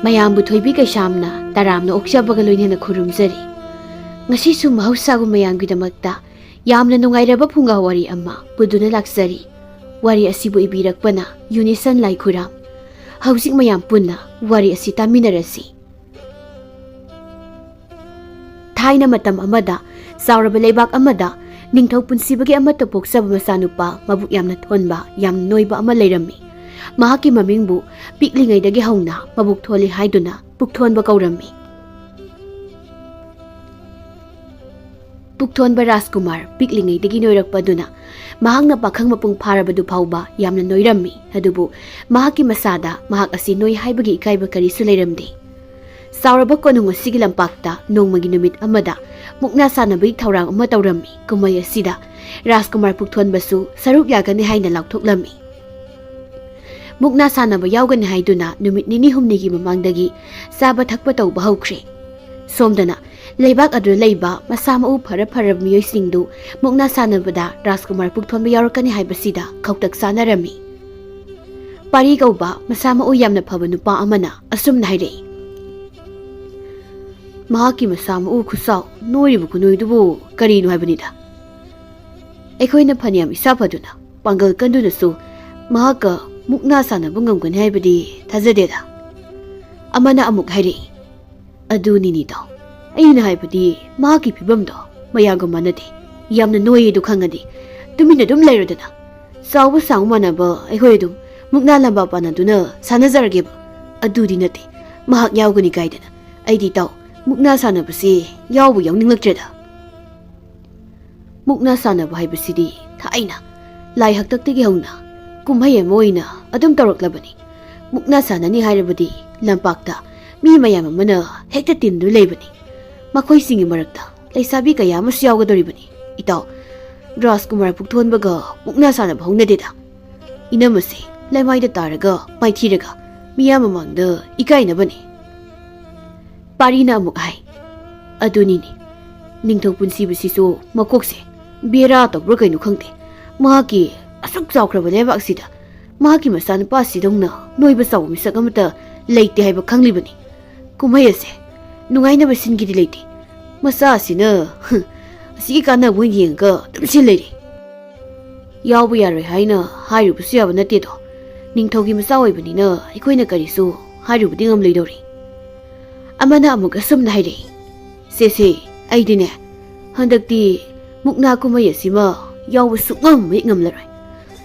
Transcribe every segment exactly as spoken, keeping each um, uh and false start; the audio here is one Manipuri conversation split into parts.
ꯃꯌꯥꯝꯕꯨ ꯊꯣꯏꯕꯤ ꯀꯩꯁꯥꯝꯅ ꯇꯔꯥꯝꯅ ꯑꯣꯛꯆꯕꯒ ꯂꯣꯏꯅꯅ ꯈꯨꯔꯨꯝꯖꯔꯤ꯫ ꯉꯁꯤꯁꯨ ꯃꯍꯧꯁꯥꯒꯨꯝ ꯃꯌꯥꯝꯒꯤꯗꯃꯛꯇ ꯌꯥꯝꯅ ꯅꯨꯡꯉꯥꯏꯔꯕ ꯐꯨꯡꯒꯥ ꯋꯥꯔꯤ ꯑꯃ ꯄꯨꯗꯨꯅ ꯂꯥꯛꯆꯔꯤ꯫ ꯋꯥꯔꯤ ꯑꯁꯤꯕꯨ ꯏꯕꯤꯔꯛꯄꯅ ꯌꯨꯅꯤꯁꯟ ꯂꯥꯏꯈꯨꯔꯥꯝ꯫ ꯍꯧꯖꯤꯛ ꯃꯌꯥꯝ ꯄꯨꯟꯅ ꯋꯥꯔꯤ ꯑꯁꯤ ꯇꯥꯃꯤꯟꯅꯔꯁꯤ꯫ ꯊꯥꯏꯅ ꯃꯇꯝ ꯑꯃꯗ ꯆꯥꯎꯔꯕ ꯂꯩꯕꯥꯛ ꯑꯃꯗ ꯅꯤꯡꯊꯧ ꯄꯨꯟꯁꯤꯕꯒꯤ ꯑꯃꯠꯇ ꯄꯣꯛꯆꯕ ꯃꯆꯥꯅꯨꯄꯥ ꯃꯕꯨꯛ ꯌꯥꯝꯅ ꯊꯣꯟꯕ, ꯌꯥꯝꯅ ꯅꯣꯏꯕ ꯑꯃ ꯂꯩꯔꯝꯃꯤ꯫ ꯃꯍꯥꯛꯀꯤ ꯃꯃꯤꯡꯕꯨ ꯄꯤꯛꯂꯤꯉꯩꯗꯒꯤ ꯍꯧꯅ ꯃꯕꯨꯛ ꯊꯣꯜꯂꯤ ꯍꯥꯏꯗꯨꯅ ꯄꯨꯛꯊꯣꯟꯕ ꯀꯧꯔꯝꯃꯤ꯫ ꯄꯨꯛꯊꯣꯟꯕ ꯔꯥꯖꯀꯨꯃꯥꯔ ꯄꯤꯛꯂꯤꯉꯩꯗꯒꯤ ꯅꯣꯏꯔꯛꯄ ꯑꯗꯨꯅ ꯃꯍꯥꯛꯅ ꯄꯥꯈꯪ ꯃꯄꯨꯡ ꯐꯥꯔꯕꯗꯨ ꯐꯥꯎꯕ ꯌꯥꯝꯅ ꯅꯣꯏꯔꯝꯃꯤ꯫ ꯑꯗꯨꯕꯨ ꯃꯍꯥꯛꯀꯤ ꯃꯁꯥꯗ ꯃꯍꯥꯛ ꯑꯁꯤ ꯅꯣꯏ ꯍꯥꯏꯕꯒꯤ ꯏꯀꯥꯏꯕ ꯀꯔꯤꯁꯨ ꯂꯩꯔꯝꯗꯦ꯫ ꯆꯥꯎꯔꯕ ꯀꯣꯅꯨꯡ ꯑꯁꯤꯒꯤ ꯂꯝꯄꯥꯛꯇ ꯅꯣꯡꯃꯒꯤ ꯅꯨꯃꯤꯠ ꯑꯃꯗ ꯃꯨꯛꯅꯥ ꯁꯥꯟꯅꯕꯒꯤ ꯊꯧꯔꯥꯡ ꯑꯃ ꯇꯧꯔꯝꯃꯤ꯫ ꯀꯨꯝꯍꯩ ꯑꯁꯤꯗ ꯔꯥꯖꯀꯨꯃꯥꯔ ꯄꯨꯛꯊꯣꯟꯕꯁꯨ ꯁꯔꯨꯛ ꯌꯥꯒꯅꯤ ꯍꯥꯏꯅ ꯂꯥꯎꯊꯣꯛꯂꯝꯃꯤ꯫ ꯃꯨꯛꯅꯥ ꯁꯥꯟꯅꯕ ꯌꯥꯎꯒꯅꯤ ꯍꯥꯏꯗꯨꯅ ꯅꯨꯃꯤꯠ ꯅꯤꯅꯤ ꯍꯨꯝꯅꯤꯒꯤ ꯃꯃꯥꯡꯗꯒꯤ ꯆꯥꯕ ꯊꯛꯄ ꯇꯧꯕ ꯍꯧꯈ꯭ꯔꯦ꯫ ꯁꯣꯝꯗꯅ ꯂꯩꯕꯥꯛ ꯑꯗꯨꯗ ꯂꯩꯕ ꯃꯁꯥ ꯃꯎ ꯐꯔ ꯐꯔꯕ ꯃꯤꯑꯣꯏꯁꯤꯡꯗꯨ ꯃꯨꯛꯅꯥ ꯁꯥꯟꯅꯕꯗ ꯔꯥꯖꯀꯨꯃꯥꯔ ꯄꯨꯛꯊꯣꯟꯕ ꯌꯥꯎꯔꯛꯀꯅꯤ ꯍꯥꯏꯕꯁꯤꯗ ꯈꯧꯇꯛ ꯆꯥꯅꯔꯝꯃꯤ꯫ ꯄꯥꯔꯤ ꯀꯧꯕ ꯃꯁꯥ ꯃꯎ ꯌꯥꯝꯅ ꯐꯕ ꯅꯨꯄꯥ ꯑꯃꯅ ꯑꯁꯨꯝꯅ ꯍꯥꯏꯔꯛꯏ, "ꯃꯍꯥꯛꯀꯤ ꯃꯁꯥ ꯃꯎ ꯈꯨꯆꯥꯎ, ꯅꯣꯏꯔꯤꯕ ꯈꯨꯅꯣꯏꯗꯨꯕꯨ ꯀꯔꯤꯅꯣ ꯍꯥꯏꯕꯅꯤꯗ꯫ ꯑꯩꯈꯣꯏꯅ ꯐꯅꯌꯥꯝ ꯏꯁꯥ ꯐꯗꯨꯅ, ꯄꯥꯡꯒꯜ ꯀꯟꯗꯨꯅꯁꯨ ꯃꯍꯥꯛꯀ ꯃꯨꯛꯅꯥ ꯁꯥꯟꯅꯕ ꯉꯝꯒꯅꯤ ꯍꯥꯏꯕꯗꯤ ꯊꯥꯖꯗꯦꯗ꯫" ꯑꯃꯅ ꯑꯃꯨꯛ ꯍꯥꯏꯔꯛꯏ, "ꯑꯗꯨꯅꯤꯅꯦ ꯏꯇꯥꯎ, ꯑꯩꯅ ꯍꯥꯏꯕꯗꯤ ꯃꯍꯥꯛꯀꯤ ꯐꯤꯕꯝꯗꯣ ꯃꯌꯥꯝꯒ ꯃꯥꯟꯅꯗꯦ꯫ ꯌꯥꯝꯅ ꯅꯣꯏꯌꯦꯗꯨ ꯈꯪꯉꯗꯤ ꯇꯨꯃꯤꯟꯅ ꯑꯗꯨꯝ ꯂꯩꯔꯗꯅ꯫ ꯆꯥꯎꯕ ꯆꯥꯡ ꯃꯥꯟꯅꯕ ꯑꯩꯈꯣꯏ ꯑꯗꯨꯝ ꯃꯨꯛꯅꯥ ꯂꯝꯕꯥ ꯄꯥꯟꯅꯗꯨꯅ ꯁꯥꯟꯅꯖꯔꯒꯦꯕ꯫ ꯑꯗꯨꯗꯤ ꯅꯠꯇꯦ, ꯃꯍꯥꯛ ꯌꯥꯎꯒꯅꯤ ꯀꯥꯏꯗꯅ꯫ ꯑꯩꯗꯤ ꯏꯇꯥꯎ, ꯃꯨꯛꯅꯥ ꯁꯥꯟꯅꯕꯁꯤ ꯌꯥꯎꯕꯨ ꯌꯥꯎꯅꯤꯡꯂꯛꯇ꯭ꯔꯦꯗ꯫" ꯃꯨꯛꯅꯥ ꯁꯥꯟꯅꯕ ꯍꯥꯏꯕꯁꯤꯗꯤ ꯊꯥꯏꯅ ꯂꯥꯏ ꯍꯥꯛꯇꯛꯇꯒꯤ ꯍꯧꯅ ꯀꯨꯝꯍꯩ ꯑꯃ ꯑꯣꯏꯅ ꯑꯗꯨꯝ ꯇꯧꯔꯛꯂꯕꯅꯤ꯫ ꯃꯨꯛꯅꯥ ꯁꯥꯟꯅꯅꯤ ꯍꯥꯏꯔꯕꯗꯤ ꯂꯝꯄꯥꯛꯇ ꯃꯤ ꯃꯌꯥꯝ ꯑꯃꯅ ꯍꯦꯛꯇ ꯇꯤꯟꯗꯨꯅ ꯂꯩꯕꯅꯤ꯫ ꯃꯈꯣꯏꯁꯤꯡꯒꯤ ꯃꯔꯛꯇ ꯂꯩꯁꯥꯕꯤ ꯀꯌꯥ ꯑꯃꯁꯨ ꯌꯥꯎꯒꯗꯧꯔꯤꯕꯅꯤ꯫ ꯏꯇꯥꯎ, ꯔꯥꯖꯀꯨꯃꯥꯔ ꯄꯨꯛꯊꯣꯟꯕꯒ ꯃꯨꯛꯅꯥ ꯁꯥꯟꯅꯕ ꯍꯧꯅꯗꯦꯗ꯫ ꯏꯅꯝꯃꯁꯦ ꯂꯩꯃꯥꯏꯗ ꯇꯥꯔꯒ ꯃꯥꯏꯊꯤꯔꯒ ꯃꯤꯌꯥꯝ ꯃꯃꯥꯡꯗ ꯏꯀꯥꯏꯅꯕꯅꯤ꯫ ꯄꯥꯔꯤꯅ ꯑꯃꯨꯛ ꯍꯥꯏ, "ꯑꯗꯨꯅꯤꯅꯦ, ꯅꯤꯡꯊꯧ ꯄꯨꯟꯁꯤꯕꯁꯤꯁꯨ ꯃꯀꯣꯛꯁꯦ ꯕꯦꯔꯥ ꯇꯧꯕ꯭ꯔꯥ ꯀꯩꯅꯣ ꯈꯪꯗꯦ꯫ ꯃꯍꯥꯛꯀꯤ ꯑꯁꯨꯛ ꯆꯥꯎꯈ꯭ꯔꯕ ꯂꯩꯕꯥꯛꯁꯤꯗ ꯃꯍꯥꯛꯀꯤ ꯃꯆꯥꯅꯨꯄꯥꯁꯤꯗꯧꯅ ꯅꯣꯏꯕ ꯆꯥꯎꯕ ꯃꯤꯁꯛ ꯑꯃꯠꯇ ꯂꯩꯇꯦ ꯍꯥꯏꯕ ꯈꯪꯂꯤꯕꯅꯤ꯫ ꯀꯨꯝꯍꯩ ꯑꯁꯦ ꯅꯨꯡꯉꯥꯏꯅꯕ ꯁꯤꯟꯒꯦꯗꯤ ꯂꯩꯇꯦ꯫ ꯃꯆꯥ ꯑꯁꯤꯅ, ꯍꯨꯝ, ꯑꯁꯤꯒꯤ ꯀꯥꯟꯅꯕ ꯑꯣꯏꯅ ꯌꯦꯡꯉꯒ ꯑꯗꯨꯝ ꯁꯤꯜ ꯂꯩꯔꯦ꯫ ꯌꯥꯎꯕ ꯌꯥꯔꯣꯏ ꯍꯥꯏꯅ ꯍꯥꯏꯔꯨꯕꯁꯨ ꯌꯥꯕ ꯅꯠꯇꯦꯗꯣ꯫ ꯅꯤꯡꯊꯧꯒꯤ ꯃꯆꯥ ꯑꯣꯏꯕꯅꯤꯅ ꯑꯩꯈꯣꯏꯅ ꯀꯔꯤꯁꯨ ꯍꯥꯏꯔꯨꯕꯗꯤ ꯉꯝꯂꯣꯏꯗꯧꯔꯤ꯫ ꯑꯃꯅ ꯑꯃꯨꯛ ꯑꯁꯨꯝꯅ ꯍꯥꯏꯔꯛꯏ, "ꯁꯦ ꯁꯦ, ꯑꯩꯗꯤꯅꯦ, ꯍꯟꯗꯛꯇꯤ ꯃꯨꯛꯅꯥ ꯀꯨꯝꯍꯩ ꯑꯁꯤꯃ ꯌꯥꯎꯕ ꯁꯨꯛꯉꯝ ꯍꯦꯛ ꯉꯝꯂꯔꯣꯏ꯫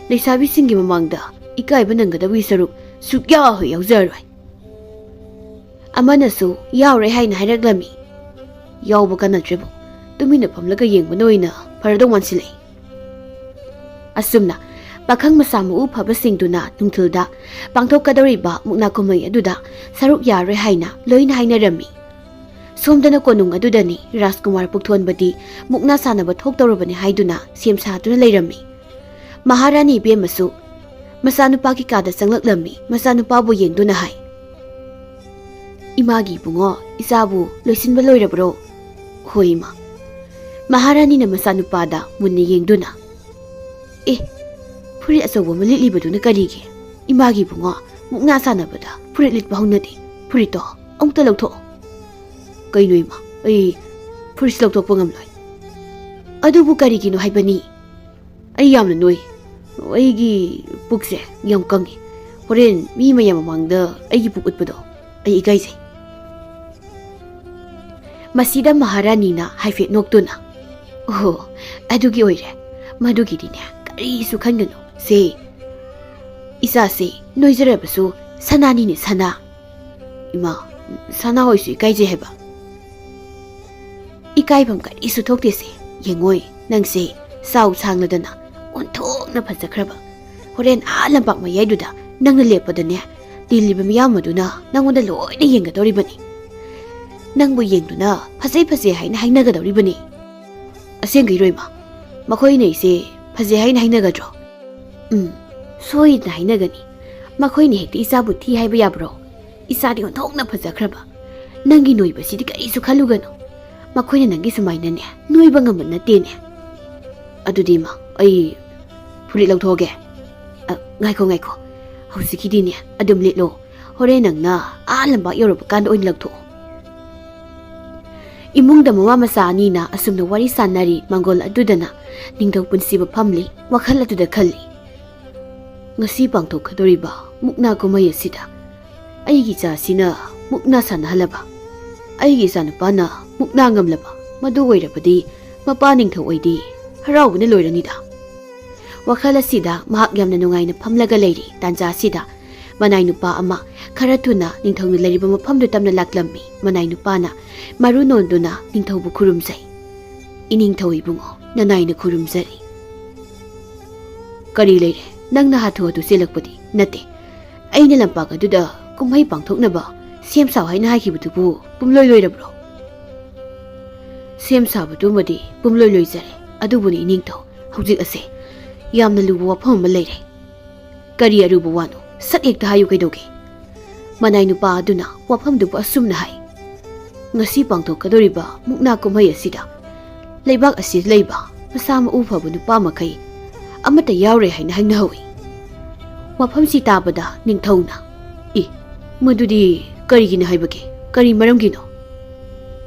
ꯂꯩꯁꯥꯕꯤꯁꯤꯡꯒꯤ ꯃꯃꯥꯡꯗ ꯏꯀꯥꯏꯕ ꯅꯪꯒꯗꯕꯒꯤ ꯁꯔꯨꯛ ꯁꯨꯛꯌꯥꯎ ꯍꯦꯛ ꯌꯥꯎꯖꯔꯔꯣꯏ"꯫ ꯑꯃꯅꯁꯨ ꯌꯥꯎꯔꯣꯏ ꯍꯥꯏꯅ ꯍꯥꯏꯔꯛꯂꯝꯃꯤ꯫ ꯌꯥꯎꯕ ꯀꯥꯟꯅꯗ꯭ꯔꯦꯕꯨ, ꯇꯨꯃꯤꯟꯅ ꯐꯝꯂꯒ ꯌꯦꯡꯕꯅ ꯑꯣꯏꯅ ꯐꯔꯗꯧ ꯃꯥꯟꯁꯤꯜꯂꯛꯏ꯫ ꯑꯁꯨꯝꯅ ꯄꯥꯈꯪ ꯃꯆꯥ ꯃꯎ ꯐꯕꯁꯤꯡꯗꯨꯅ ꯅꯨꯡꯊꯤꯜꯗ ꯄꯥꯡꯊꯣꯛꯀꯗꯧꯔꯤꯕ ꯃꯨꯛꯅꯥ ꯀꯨꯝꯍꯩ ꯑꯗꯨꯗ ꯁꯔꯨꯛ ꯌꯥꯔꯣꯏ ꯍꯥꯏꯅ ꯂꯣꯏꯅ ꯍꯥꯏꯅꯔꯝꯃꯤ꯫ ꯁꯣꯝꯗꯅ ꯀꯣꯅꯨꯡ ꯑꯗꯨꯗꯅꯤ ꯔꯥꯖꯀꯨꯃꯥꯔ ꯄꯨꯛꯊꯣꯟꯕꯗꯤ ꯃꯨꯛꯅꯥ ꯁꯥꯟꯅꯕ ꯊꯣꯛꯇꯧꯔꯕꯅꯤ ꯍꯥꯏꯗꯨꯅ ꯁꯦꯝ ꯁꯥꯗꯨꯅ ꯂꯩꯔꯝꯃꯤ꯫ ꯃꯍꯥꯔꯥꯅꯤ ꯏꯕꯦꯝꯃꯁꯨ ꯃꯆꯥꯅꯨꯄꯥꯒꯤ ꯀꯥꯗ ꯆꯪꯂꯛꯂꯝꯃꯤ꯫ ꯃꯆꯥꯅꯨꯄꯥꯕꯨ ꯌꯦꯡꯗꯨꯅ ꯍꯥꯏ, "ꯏꯃꯥꯒꯤ ꯏꯕꯨꯡꯉꯣ, ꯏꯆꯥꯕꯨ ꯂꯣꯏꯁꯤꯟꯕ ꯂꯣꯏꯔꯕ꯭ꯔꯣ?" "ꯍꯣꯏ, ꯏꯃꯥ"꯫ ꯃꯍꯥꯔꯥꯅꯤꯅ ꯃꯆꯥꯅꯨꯄꯥꯗ ꯃꯨꯟꯅ ꯌꯦꯡꯗꯨꯅ, "ꯑꯦ, ꯐꯨꯔꯤꯠ ꯑꯆꯧꯕ ꯑꯃ ꯂꯤꯠꯂꯤꯕꯗꯨꯅ ꯀꯔꯤꯒꯤ? ꯏꯃꯥꯒꯤ ꯏꯕꯨꯡꯉꯣ, ꯃꯨꯛꯅꯥ ꯁꯥꯟꯅꯕꯗ ꯐꯨꯔꯤꯠ ꯂꯤꯠꯄ ꯍꯧꯅꯗꯦ꯫ ꯐꯨꯔꯤꯠꯇꯣ ꯑꯃꯨꯛꯇ ꯂꯧꯊꯣꯛꯑꯣ"꯫ "ꯀꯩꯅꯣ ꯏꯃꯥ, ꯑꯩ ꯐꯨꯔꯤꯠꯁꯤ ꯂꯧꯊꯣꯛꯄ ꯉꯝꯂꯣꯏ"꯫ "ꯑꯗꯨꯕꯨ ꯀꯔꯤꯒꯤꯅꯣ ꯍꯥꯏꯕꯅꯤ?" "ꯑꯩ ꯌꯥꯝꯅ ꯅꯣꯏ꯫ ꯑꯩꯒꯤ ꯄꯨꯛꯁꯦ ꯌꯥꯝ ꯀꯪꯉꯤ꯫ ꯍꯣꯔꯦꯟ ꯃꯤ ꯃꯌꯥꯝ ꯃꯃꯥꯡꯗ ꯑꯩꯒꯤ ꯄꯨꯛ ꯎꯠꯄꯗꯣ ꯑꯩ ꯏꯀꯥꯏꯖꯩ"꯫ ꯃꯁꯤꯗ ꯃꯍꯥꯔꯥꯅꯤꯅ ꯍꯥꯏꯐꯦꯠ ꯅꯣꯛꯇꯨꯅ, "ꯑꯣꯍꯣ, ꯑꯗꯨꯒꯤ ꯑꯣꯏꯔꯦ꯫ ꯃꯗꯨꯒꯤꯗꯤꯅꯦ, ꯀꯔꯤꯁꯨ ꯈꯟꯒꯅꯨ꯫ ꯁꯦ, ꯏꯆꯥꯁꯦ ꯅꯣꯏꯖꯔꯕꯁꯨ ꯁꯅꯥꯅꯤꯅꯦ, ꯁꯅꯥ"꯫ "ꯏꯃꯥ, ꯁꯅꯥ ꯍꯣꯏꯁꯨ ꯏꯀꯥꯏꯖꯩ ꯍꯥꯏꯕ"꯫ "ꯏꯀꯥꯏꯐꯝ ꯀꯔꯤꯁꯨ ꯊꯣꯛꯇꯦꯁꯦ꯫ ꯌꯦꯡꯉꯣꯏ, ꯅꯪꯁꯦ ꯆꯥꯎ ꯁꯥꯡꯂꯗꯅ ꯑꯣꯟꯊꯣꯛꯅ ꯐꯖꯈ꯭ꯔꯕ꯫ ꯍꯣꯔꯦꯟ ꯑꯥ ꯂꯝꯄꯥꯛ ꯃꯌꯥꯏꯗꯨꯗ ꯅꯪꯅ ꯂꯦꯞꯄꯗꯅꯦ, ꯇꯤꯜꯂꯤꯕ ꯃꯤꯌꯥꯝ ꯑꯗꯨꯅ ꯅꯪꯉꯣꯟꯗ ꯂꯣꯏꯅ ꯌꯦꯡꯒꯗꯧꯔꯤꯕꯅꯤ꯫ ꯅꯪꯕꯨ ꯌꯦꯡꯗꯨꯅ ꯐꯖꯩ ꯐꯖꯩ ꯍꯥꯏꯅ ꯍꯥꯏꯅꯒꯗꯧꯔꯤꯕꯅꯤ"꯫ "ꯑꯁꯦꯡꯒꯩꯔꯣ ꯏꯃꯥ? ꯃꯈꯣꯏꯅ ꯑꯩꯁꯦ ꯐꯖꯩ ꯍꯥꯏꯅ ꯍꯥꯏꯅꯒꯗ꯭ꯔꯣ?" "ꯎꯝ, ꯁꯣꯏꯗꯅ ꯍꯥꯏꯅꯒꯅꯤ꯫ ꯃꯈꯣꯏꯅ ꯍꯦꯛꯇ ꯏꯆꯥꯕꯨ ꯊꯤ ꯍꯥꯏꯕ ꯌꯥꯕ꯭ꯔꯣ? ꯏꯆꯥꯗꯤ ꯑꯣꯟꯊꯣꯛꯅ ꯐꯖꯈ꯭ꯔꯕ꯫ ꯅꯪꯒꯤ ꯅꯣꯏꯕꯁꯤꯗꯤ ꯀꯔꯤꯁꯨ ꯈꯜꯂꯨꯒꯅꯨ꯫ ꯃꯈꯣꯏꯅ ꯅꯪꯒꯤ ꯁꯨꯃꯥꯏꯅꯅꯦ, ꯅꯣꯏꯕ ꯉꯝꯕ ꯅꯠꯇꯦꯅꯦ"꯫ "ꯑꯗꯨꯗꯤ ꯏꯃꯥ, ꯑꯩ ꯐꯨꯔꯤꯠ ꯂꯧꯊꯣꯛꯑꯒꯦ"꯫ "ꯑ, ꯉꯥꯏꯈꯣ, ꯉꯥꯏꯈꯣ꯫ ꯍꯧꯖꯤꯛꯀꯤꯗꯤꯅꯦ, ꯑꯗꯨꯝ ꯂꯤꯠꯂꯣ"꯫ ꯍꯣꯔꯦꯟ ꯅꯪꯅ ꯑꯥ ꯂꯝꯄꯥꯛ ꯌꯧꯔꯕ ꯀꯥꯟꯗ ꯑꯣꯏꯅ ꯂꯧꯊꯣꯛꯑꯣ꯫ ꯏꯃꯨꯡꯗ ꯃꯃꯥ ꯃꯆꯥ ꯑꯅꯤꯅ ꯑꯁꯨꯝꯅ ꯋꯥꯔꯤ ꯁꯥꯟꯅꯔꯤ꯫ ꯃꯪꯒꯣꯜ ꯑꯗꯨꯗꯅ ꯅꯤꯡꯊꯧ ꯄꯨꯟꯁꯤꯕ ꯐꯝꯂꯤ꯫ ꯋꯥꯈꯜ ꯑꯗꯨꯗ ꯈꯜꯂꯤ, "ꯉꯁꯤ ꯄꯥꯡꯊꯣꯛꯀꯗꯧꯔꯤꯕ ꯃꯨꯛꯅꯥ ꯀꯨꯝꯍꯩ ꯑꯁꯤꯗ ꯑꯩꯒꯤ ꯏꯆꯥꯁꯤꯅ ꯃꯨꯛꯅꯥ ꯁꯥꯟꯅꯍꯜꯂꯕ, ꯑꯩꯒꯤ ꯏꯆꯥꯅꯨꯄꯥꯅ ꯃꯨꯛꯅꯥ ꯉꯝꯂꯕ, ꯃꯗꯨ ꯑꯣꯏꯔꯕꯗꯤ ꯃꯄꯥ ꯅꯤꯡꯊꯧ ꯑꯣꯏꯗꯤ ꯍꯔꯥꯎꯕꯅ ꯂꯣꯏꯔꯅꯤꯗ"꯫ ꯋꯥꯈꯜ ꯑꯁꯤꯗ ꯃꯍꯥꯛ ꯌꯥꯝꯅ ꯅꯨꯡꯉꯥꯏꯅ ꯐꯝꯂꯒ ꯂꯩꯔꯤ꯫ ꯇꯥꯟꯖꯥ ꯑꯁꯤꯗ ꯃꯅꯥꯏ ꯅꯨꯄꯥ ꯑꯃ ꯈꯔ ꯊꯨꯅ ꯅꯤꯡꯊꯧꯅ ꯂꯩꯔꯤꯕ ꯃꯐꯝꯗꯨ ꯇꯝꯅ ꯂꯥꯛꯂꯝꯃꯤ꯫ ꯃꯅꯥꯏ ꯅꯨꯄꯥꯅ ꯃꯔꯨ ꯅꯣꯟꯗꯨꯅ ꯅꯤꯡꯊꯧꯕꯨ ꯈꯨꯔꯨꯝꯖꯩ꯫ "ꯏꯅꯤꯡꯊꯧ ꯏꯕꯨꯡꯉꯣ, ꯅꯅꯥꯏꯅ ꯈꯨꯔꯨꯝꯖꯔꯤ"꯫ "ꯀꯔꯤ ꯂꯩꯔꯦ? ꯅꯪꯅ ꯍꯥꯊꯨ ꯍꯥꯊꯨ ꯆꯦꯜꯂꯛꯄꯗꯤ ꯅꯠꯇꯦ꯫ ꯑꯩꯅ ꯂꯝꯄꯥꯛ ꯑꯗꯨꯗ ꯀꯨꯝꯍꯩ ꯄꯥꯡꯊꯣꯛꯅꯕ ꯁꯦꯝ ꯁꯥꯎ ꯍꯥꯏꯅ ꯍꯥꯏꯈꯤꯕꯗꯨꯕꯨ ꯄꯨꯝꯂꯣꯏ ꯂꯣꯏꯔꯕ꯭ꯔꯣ?" "ꯁꯦꯝ ꯁꯥꯕꯗꯨꯃꯗꯤ ꯄꯨꯝꯂꯣꯏ ꯂꯣꯏꯖꯔꯦ꯫ ꯑꯗꯨꯕꯨꯅꯤ ꯏꯅꯤꯡꯊꯧ, ꯍꯧꯖꯤꯛ ꯑꯁꯦ ꯌꯥꯝꯅ ꯂꯨꯕ ꯋꯥꯐꯝ ꯑꯃ ꯂꯩꯔꯦ"꯫ "ꯀꯔꯤ ꯑꯔꯨꯕ ꯋꯥꯅꯣ? ꯁꯠ ꯍꯦꯛꯇ ꯍꯥꯏꯌꯨ ꯀꯩꯗꯧꯒꯦ?" ꯃꯅꯥꯏ ꯅꯨꯄꯥ ꯑꯗꯨꯅ ꯋꯥꯐꯝꯗꯨꯕꯨ ꯑꯁꯨꯝꯅ ꯍꯥꯏ, "ꯉꯁꯤ ꯄꯥꯡꯊꯣꯛꯀꯗꯧꯔꯤꯕ ꯃꯨꯛꯅꯥ ꯀꯨꯝꯍꯩ ꯑꯁꯤꯗ ꯂꯩꯕꯥꯛ ꯑꯁꯤꯗ ꯂꯩꯕ ꯃꯁꯥ ꯃꯎ ꯐꯕ ꯅꯨꯄꯥ ꯃꯈꯩ ꯑꯃꯠꯇ ꯌꯥꯎꯔꯦ ꯍꯥꯏꯅ ꯍꯥꯏꯅꯍꯧꯏ"꯫ ꯋꯥꯐꯝꯁꯤ ꯇꯥꯕꯗ ꯅꯤꯡꯊꯧꯅ, "ꯏ, ꯃꯗꯨꯗꯤ ꯀꯔꯤꯒꯤꯅꯣ ꯍꯥꯏꯕꯒꯦ? ꯀꯔꯤ ꯃꯔꯝꯒꯤꯅꯣ?"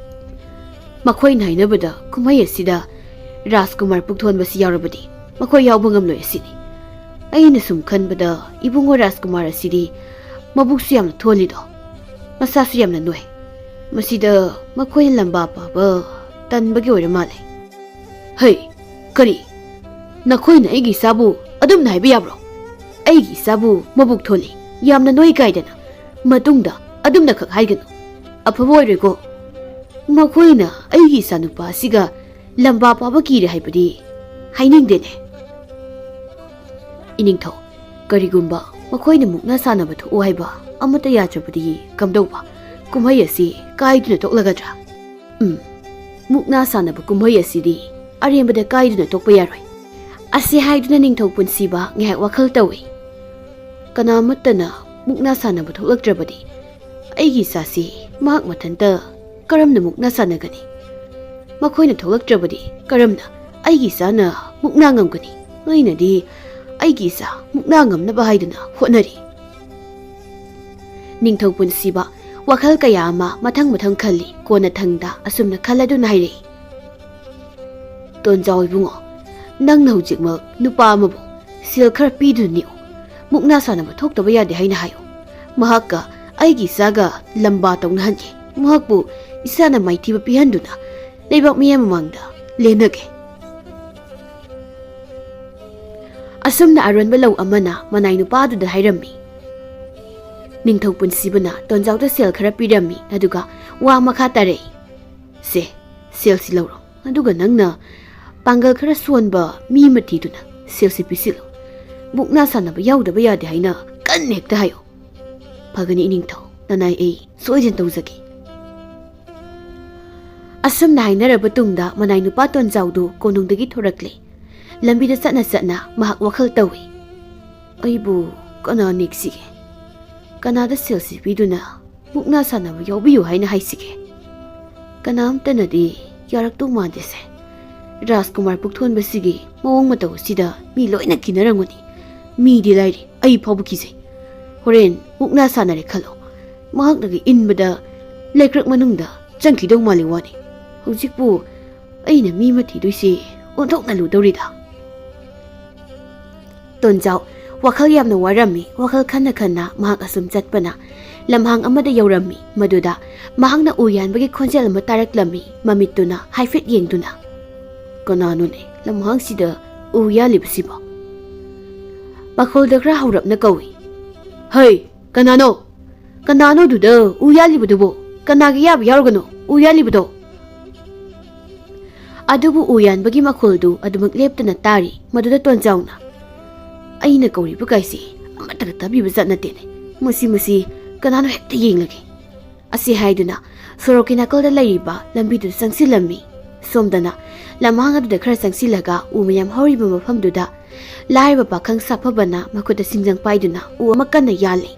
"ꯃꯈꯣꯏꯅ ꯍꯥꯏꯅꯕꯗ ꯀꯨꯝꯍꯩ ꯑꯁꯤꯗ ꯔꯥꯖꯀꯨꯃꯥꯔ ꯄꯨꯛꯊꯣꯟꯕꯁꯤ ꯌꯥꯎꯔꯕꯗꯤ ꯃꯈꯣꯏ ꯌꯥꯎꯕ ꯉꯝꯂꯣꯏ ꯑꯁꯤꯅꯤ꯫ ꯑꯩꯅ ꯁꯨꯝ ꯈꯟꯕꯗ ꯏꯕꯨꯡꯉꯣ ꯔꯥꯖꯀꯨꯃꯥꯔ ꯑꯁꯤꯗꯤ ꯃꯕꯨꯛꯁꯨ ꯌꯥꯝꯅ ꯊꯣꯜꯂꯤꯗꯣ, ꯃꯁꯥꯁꯨ ꯌꯥꯝꯅ ꯅꯣꯏ꯫ ꯃꯁꯤꯗ ꯃꯈꯣꯏꯅ ꯂꯝꯕꯥ ꯄꯥꯕ ꯇꯟꯕꯒꯤ ꯑꯣꯏꯔ ꯃꯥꯜꯂꯦ"꯫ "ꯍꯩ, ꯀꯔꯤ? ꯅꯈꯣꯏꯅ ꯑꯩꯒꯤ ꯏꯆꯥꯕꯨ ꯑꯗꯨꯝꯅ ꯍꯥꯏꯕ ꯌꯥꯕ꯭ꯔꯣ? ꯑꯩꯒꯤ ꯏꯆꯥꯕꯨ ꯃꯕꯨꯛ ꯊꯣꯜꯂꯤ, ꯌꯥꯝꯅ ꯅꯣꯏ ꯀꯥꯏꯗꯅ ꯃꯇꯨꯡꯗ ꯑꯗꯨꯝꯅ ꯈꯛ ꯍꯥꯏꯒꯅꯨ꯫ ꯑꯐꯕ ꯑꯣꯏꯔꯣꯏꯀꯣ꯫ ꯃꯈꯣꯏꯅ ꯑꯩꯒꯤ ꯏꯆꯥꯅꯨꯄꯥ ꯑꯁꯤꯒ ꯂꯝꯕꯥ ꯄꯥꯕ ꯀꯤꯔꯦ ꯍꯥꯏꯕꯗꯤ ꯍꯥꯏꯅꯤꯡꯗꯦꯅꯦ"꯫ "ꯏꯅꯤꯡꯊꯧ, ꯀꯔꯤꯒꯨꯝꯕ ꯃꯈꯣꯏꯅ ꯃꯨꯛꯅꯥ ꯁꯥꯟꯅꯕ ꯊꯣꯛꯎ ꯍꯥꯏꯕ ꯑꯃꯠꯇ ꯌꯥꯗ꯭ꯔꯕꯗꯤ ꯀꯝꯗꯧꯕ? ꯀꯨꯝꯍꯩ ꯑꯁꯤ ꯀꯥꯏꯗꯨꯅ ꯇꯣꯛꯂꯒꯗ꯭ꯔꯥ?" "ꯎꯝ, ꯃꯨꯛꯅꯥ ꯁꯥꯟꯅꯕ ꯀꯨꯝꯍꯩ ꯑꯁꯤꯗꯤ ꯑꯔꯦꯝꯕꯗ ꯀꯥꯏꯗꯨꯅ ꯇꯣꯛꯄ ꯌꯥꯔꯣꯏ"꯫ ꯑꯁꯤ ꯍꯥꯏꯗꯨꯅ ꯅꯤꯡꯊꯧ ꯄꯨꯟꯁꯤꯕ ꯉꯥꯏꯍꯥꯛ ꯋꯥꯈꯜ ꯇꯧꯏ꯫ "ꯀꯅꯥꯃꯠꯇꯅ ꯃꯨꯛꯅꯥ ꯁꯥꯟꯅꯕ ꯊꯣꯛꯂꯛꯇ꯭ꯔꯕꯗꯤ ꯑꯩꯒꯤ ꯏꯆꯥꯁꯤ ꯃꯍꯥꯛ ꯃꯊꯟꯇ ꯀꯔꯝꯅ ꯃꯨꯛꯅꯥ ꯁꯥꯟꯅꯒꯅꯤ? ꯃꯈꯣꯏꯅ ꯊꯣꯛꯂꯛꯇ꯭ꯔꯕꯗꯤ ꯀꯔꯝꯅ ꯑꯩꯒꯤ ꯏꯆꯥꯅ ꯃꯨꯛꯅꯥ ꯉꯝꯒꯅꯤ? ꯑꯩꯅꯗꯤ ꯑꯩꯒꯤ ꯏꯆꯥ ꯃꯨꯛꯅꯥ ꯉꯝꯅꯕ ꯍꯥꯏꯗꯨꯅ ꯍꯣꯠꯅꯔꯤ"꯫ ꯅꯤꯡꯊꯧ ꯄꯨꯟꯁꯤꯕ ꯋꯥꯈꯜ ꯀꯌꯥ ꯑꯃ ꯃꯊꯪ ꯃꯊꯪ ꯈꯜꯂꯤ꯫ ꯀꯣꯟꯅꯊꯪꯗ ꯑꯁꯨꯝꯅ ꯈꯜꯂꯗꯨꯅ ꯍꯥꯏꯔꯛꯏ, "ꯇꯣꯟꯖꯥꯎ ꯏꯕꯨꯡꯉꯣ, ꯅꯪꯅ ꯍꯧꯖꯤꯛꯃꯛ ꯅꯨꯄꯥ ꯑꯃꯕꯨ ꯁꯦꯜ ꯈꯔ ꯄꯤꯗꯨꯅ ꯅꯦꯛꯎ꯫ ꯃꯨꯛꯅꯥ ꯁꯥꯟꯅꯕ ꯊꯣꯛꯇꯕ ꯌꯥꯗꯦ ꯍꯥꯏꯅ ꯍꯥꯏꯌꯨ꯫ ꯃꯍꯥꯛꯀ ꯑꯩꯒꯤ ꯏꯆꯥꯒ ꯂꯝꯕꯥ ꯇꯧꯅꯍꯟꯒꯦ꯫ ꯃꯍꯥꯛꯄꯨ ꯏꯆꯥꯅ ꯃꯥꯏꯊꯤꯕ ꯄꯤꯍꯟꯗꯨꯅ ꯂꯩꯕꯥꯛ ꯃꯤꯌꯥꯝ ꯃꯃꯥꯡꯗ ꯂꯦꯟꯅꯒꯦ꯫" ꯑꯁꯨꯝꯅ ꯑꯔꯣꯟꯕ ꯂꯧ ꯑꯃꯅ ꯃꯅꯥꯏ ꯅꯨꯄꯥꯗꯨꯗ ꯍꯥꯏꯔꯝꯃꯤ꯫ ꯅꯤꯡꯊꯧ ꯄꯨꯟꯁꯤꯕꯅ ꯇꯣꯟꯖꯥꯎꯗ ꯁꯦꯜ ꯈꯔ ꯄꯤꯔꯝꯃꯤ, ꯑꯗꯨꯒ ꯋꯥ ꯃꯈꯥ ꯇꯥꯔꯛꯏ, "ꯁꯦ, ꯁꯦꯜꯁꯤ ꯂꯧꯔꯣ, ꯑꯗꯨꯒ ꯅꯪꯅ ꯄꯥꯡꯒꯜ ꯈꯔ ꯁꯣꯟꯕ ꯃꯤ ꯑꯃ ꯊꯤꯗꯨꯅ ꯁꯦꯜꯁꯤ ꯄꯤꯁꯤꯜꯂꯨ꯫ ꯃꯨꯛꯅꯥ ꯁꯥꯟꯅꯕ ꯌꯥꯎꯗꯕ ꯌꯥꯗꯦ ꯍꯥꯏꯅ ꯀꯟꯅ ꯍꯦꯛꯇ ꯍꯥꯏꯌꯨ꯫" "ꯐꯒꯅꯤ ꯏꯅꯤꯡꯊꯧ, ꯅꯅꯥꯏ ꯑꯩ ꯁꯣꯏꯗꯅ ꯇꯧꯖꯒꯦ꯫" ꯑꯁꯨꯝꯅ ꯍꯥꯏꯅꯔꯕ ꯇꯨꯡꯗ ꯃꯅꯥꯏ ꯅꯨꯄꯥ ꯇꯣꯟꯖꯥꯎꯗꯨ ꯀꯣꯅꯨꯡꯗꯒꯤ ꯊꯣꯔꯛꯂꯦ꯫ ꯂꯝꯕꯤꯗ ꯆꯠꯅ ꯆꯠꯅ ꯃꯍꯥꯛ ꯋꯥꯈꯜ ꯇꯧꯏ, "ꯑꯩꯕꯨ ꯀꯅꯥ ꯅꯦꯛꯁꯤꯒꯦ? ꯀꯅꯥꯗ ꯁꯦꯜꯁꯤ ꯄꯤꯗꯨꯅ ꯃꯨꯛꯅꯥ ꯁꯥꯟꯅꯕ ꯌꯥꯎꯕꯤꯌꯨ ꯍꯥꯏꯅ ꯍꯥꯏꯁꯤꯒꯦ? ꯀꯅꯥꯝꯇꯅꯗꯤ ꯌꯥꯔꯛꯇꯧ ꯃꯥꯟꯗꯦꯁꯦ꯫ ꯔꯥꯖꯀꯨꯃꯥꯔ ꯄꯨꯛꯊꯣꯟꯕꯁꯤꯒꯤ ꯃꯑꯣꯡ ꯃꯇꯧ ꯑꯁꯤꯗ ꯃꯤ ꯂꯣꯏꯅ ꯀꯤꯅꯔꯝꯒꯅꯤ꯫ ꯃꯤꯗꯤ ꯂꯥꯏꯔꯤ, ꯑꯩ ꯐꯥꯎꯕ ꯀꯤꯖꯩ꯫ ꯍꯣꯔꯦꯟ ꯃꯨꯛꯅꯥ ꯁꯥꯟꯅꯔꯦ ꯈꯜꯂꯣ, ꯃꯍꯥꯛꯅꯒ ꯏꯟꯕꯗ ꯂꯩꯀ꯭ꯔꯛ ꯃꯅꯨꯡꯗ ꯆꯪꯈꯤꯗꯧ ꯃꯥꯜꯂꯤ ꯋꯥꯅꯤ꯫ ꯍꯧꯖꯤꯛꯄꯨ ꯑꯩꯅ ꯃꯤ ꯑꯃ ꯊꯤꯗꯣꯏꯁꯤ ꯑꯣꯟꯊꯣꯛꯅ ꯂꯨꯗꯧꯔꯤꯗ꯫" ꯇꯣꯟꯖꯥꯎ ꯋꯥꯈꯜ ꯌꯥꯝꯅ ꯋꯥꯔꯝꯃꯤ꯫ ꯋꯥꯈꯜ ꯈꯟꯅ ꯈꯟꯅ ꯃꯍꯥꯛ ꯑꯁꯨꯝ ꯆꯠꯄꯅ ꯂꯝꯍꯥꯡ ꯑꯃꯗ ꯌꯧꯔꯝꯃꯤ꯫ ꯃꯗꯨꯗ ꯃꯍꯥꯛꯅ ꯎ ꯌꯥꯟꯕꯒꯤ ꯈꯣꯟꯖꯦꯜ ꯑꯃ ꯇꯥꯔꯛꯂꯝꯃꯤ꯫ ꯃꯃꯤꯠꯇꯨꯅ ꯍꯥꯏꯐꯦꯠ ꯌꯦꯡꯗꯨꯅ, "ꯀꯅꯥꯅꯣꯅꯦ ꯂꯝꯍꯥꯡꯁꯤꯗ ꯎ ꯌꯥꯜꯂꯤꯕꯁꯤꯕꯣ?" ꯃꯈꯣꯜꯗ ꯈꯔ ꯍꯧꯔꯞꯅ ꯀꯧꯏ, "ꯍꯩ, ꯀꯅꯥꯅꯣ? ꯀꯅꯥꯅꯣ ꯑꯗꯨꯗ ꯎ ꯌꯥꯜꯂꯤꯕꯗꯨꯕꯣ? ꯀꯅꯥꯒꯤ ꯌꯥꯕ ꯌꯥꯎꯔꯒꯅꯣ ꯎ ꯌꯥꯜꯂꯤꯕꯗꯣ?" ꯑꯗꯨꯕꯨ ꯎ ꯌꯥꯟꯕꯒꯤ ꯃꯈꯣꯜꯗꯨ ꯑꯗꯨꯃꯛ ꯂꯦꯞꯇꯅ ꯇꯥꯔꯤ꯫ ꯃꯗꯨꯗ ꯇꯣꯟꯖꯥꯎꯅ, "ꯑꯩꯅ ꯀꯧꯔꯤꯕ ꯀꯥꯏꯁꯤ ꯑꯃꯠꯇꯒ ꯇꯥꯕꯤꯕ ꯖꯥꯠ ꯅꯠꯇꯦꯅꯦ꯫ ꯃꯁꯤ, ꯃꯁꯤ ꯀꯅꯥꯅꯣ ꯍꯦꯛꯇ ꯌꯦꯡꯂꯒꯦ꯫" ꯑꯁꯤ ꯍꯥꯏꯗꯨꯅ ꯁꯣꯔꯣꯛꯀꯤ ꯅꯥꯀꯜꯗ ꯂꯩꯔꯤꯕ ꯂꯝꯕꯤꯗꯨꯗ ꯆꯪꯁꯤꯜꯂꯝꯃꯤ꯫ ꯁꯣꯝꯗꯅ ꯂꯝꯍꯥꯡ ꯑꯗꯨꯗ ꯈꯔ ꯆꯪꯁꯤꯜꯂꯒ ꯎ ꯃꯌꯥꯝ ꯍꯧꯔꯤꯕ ꯃꯐꯝꯗꯨꯗ ꯂꯥꯏꯔꯕ ꯄꯥꯈꯪ ꯁꯥꯐꯕꯅ ꯃꯈꯨꯠꯇ ꯁꯤꯡꯖꯪ ꯄꯥꯏꯗꯨꯅ ꯎ ꯑꯃ ꯀꯟꯅ ꯌꯥꯜꯂꯤ꯫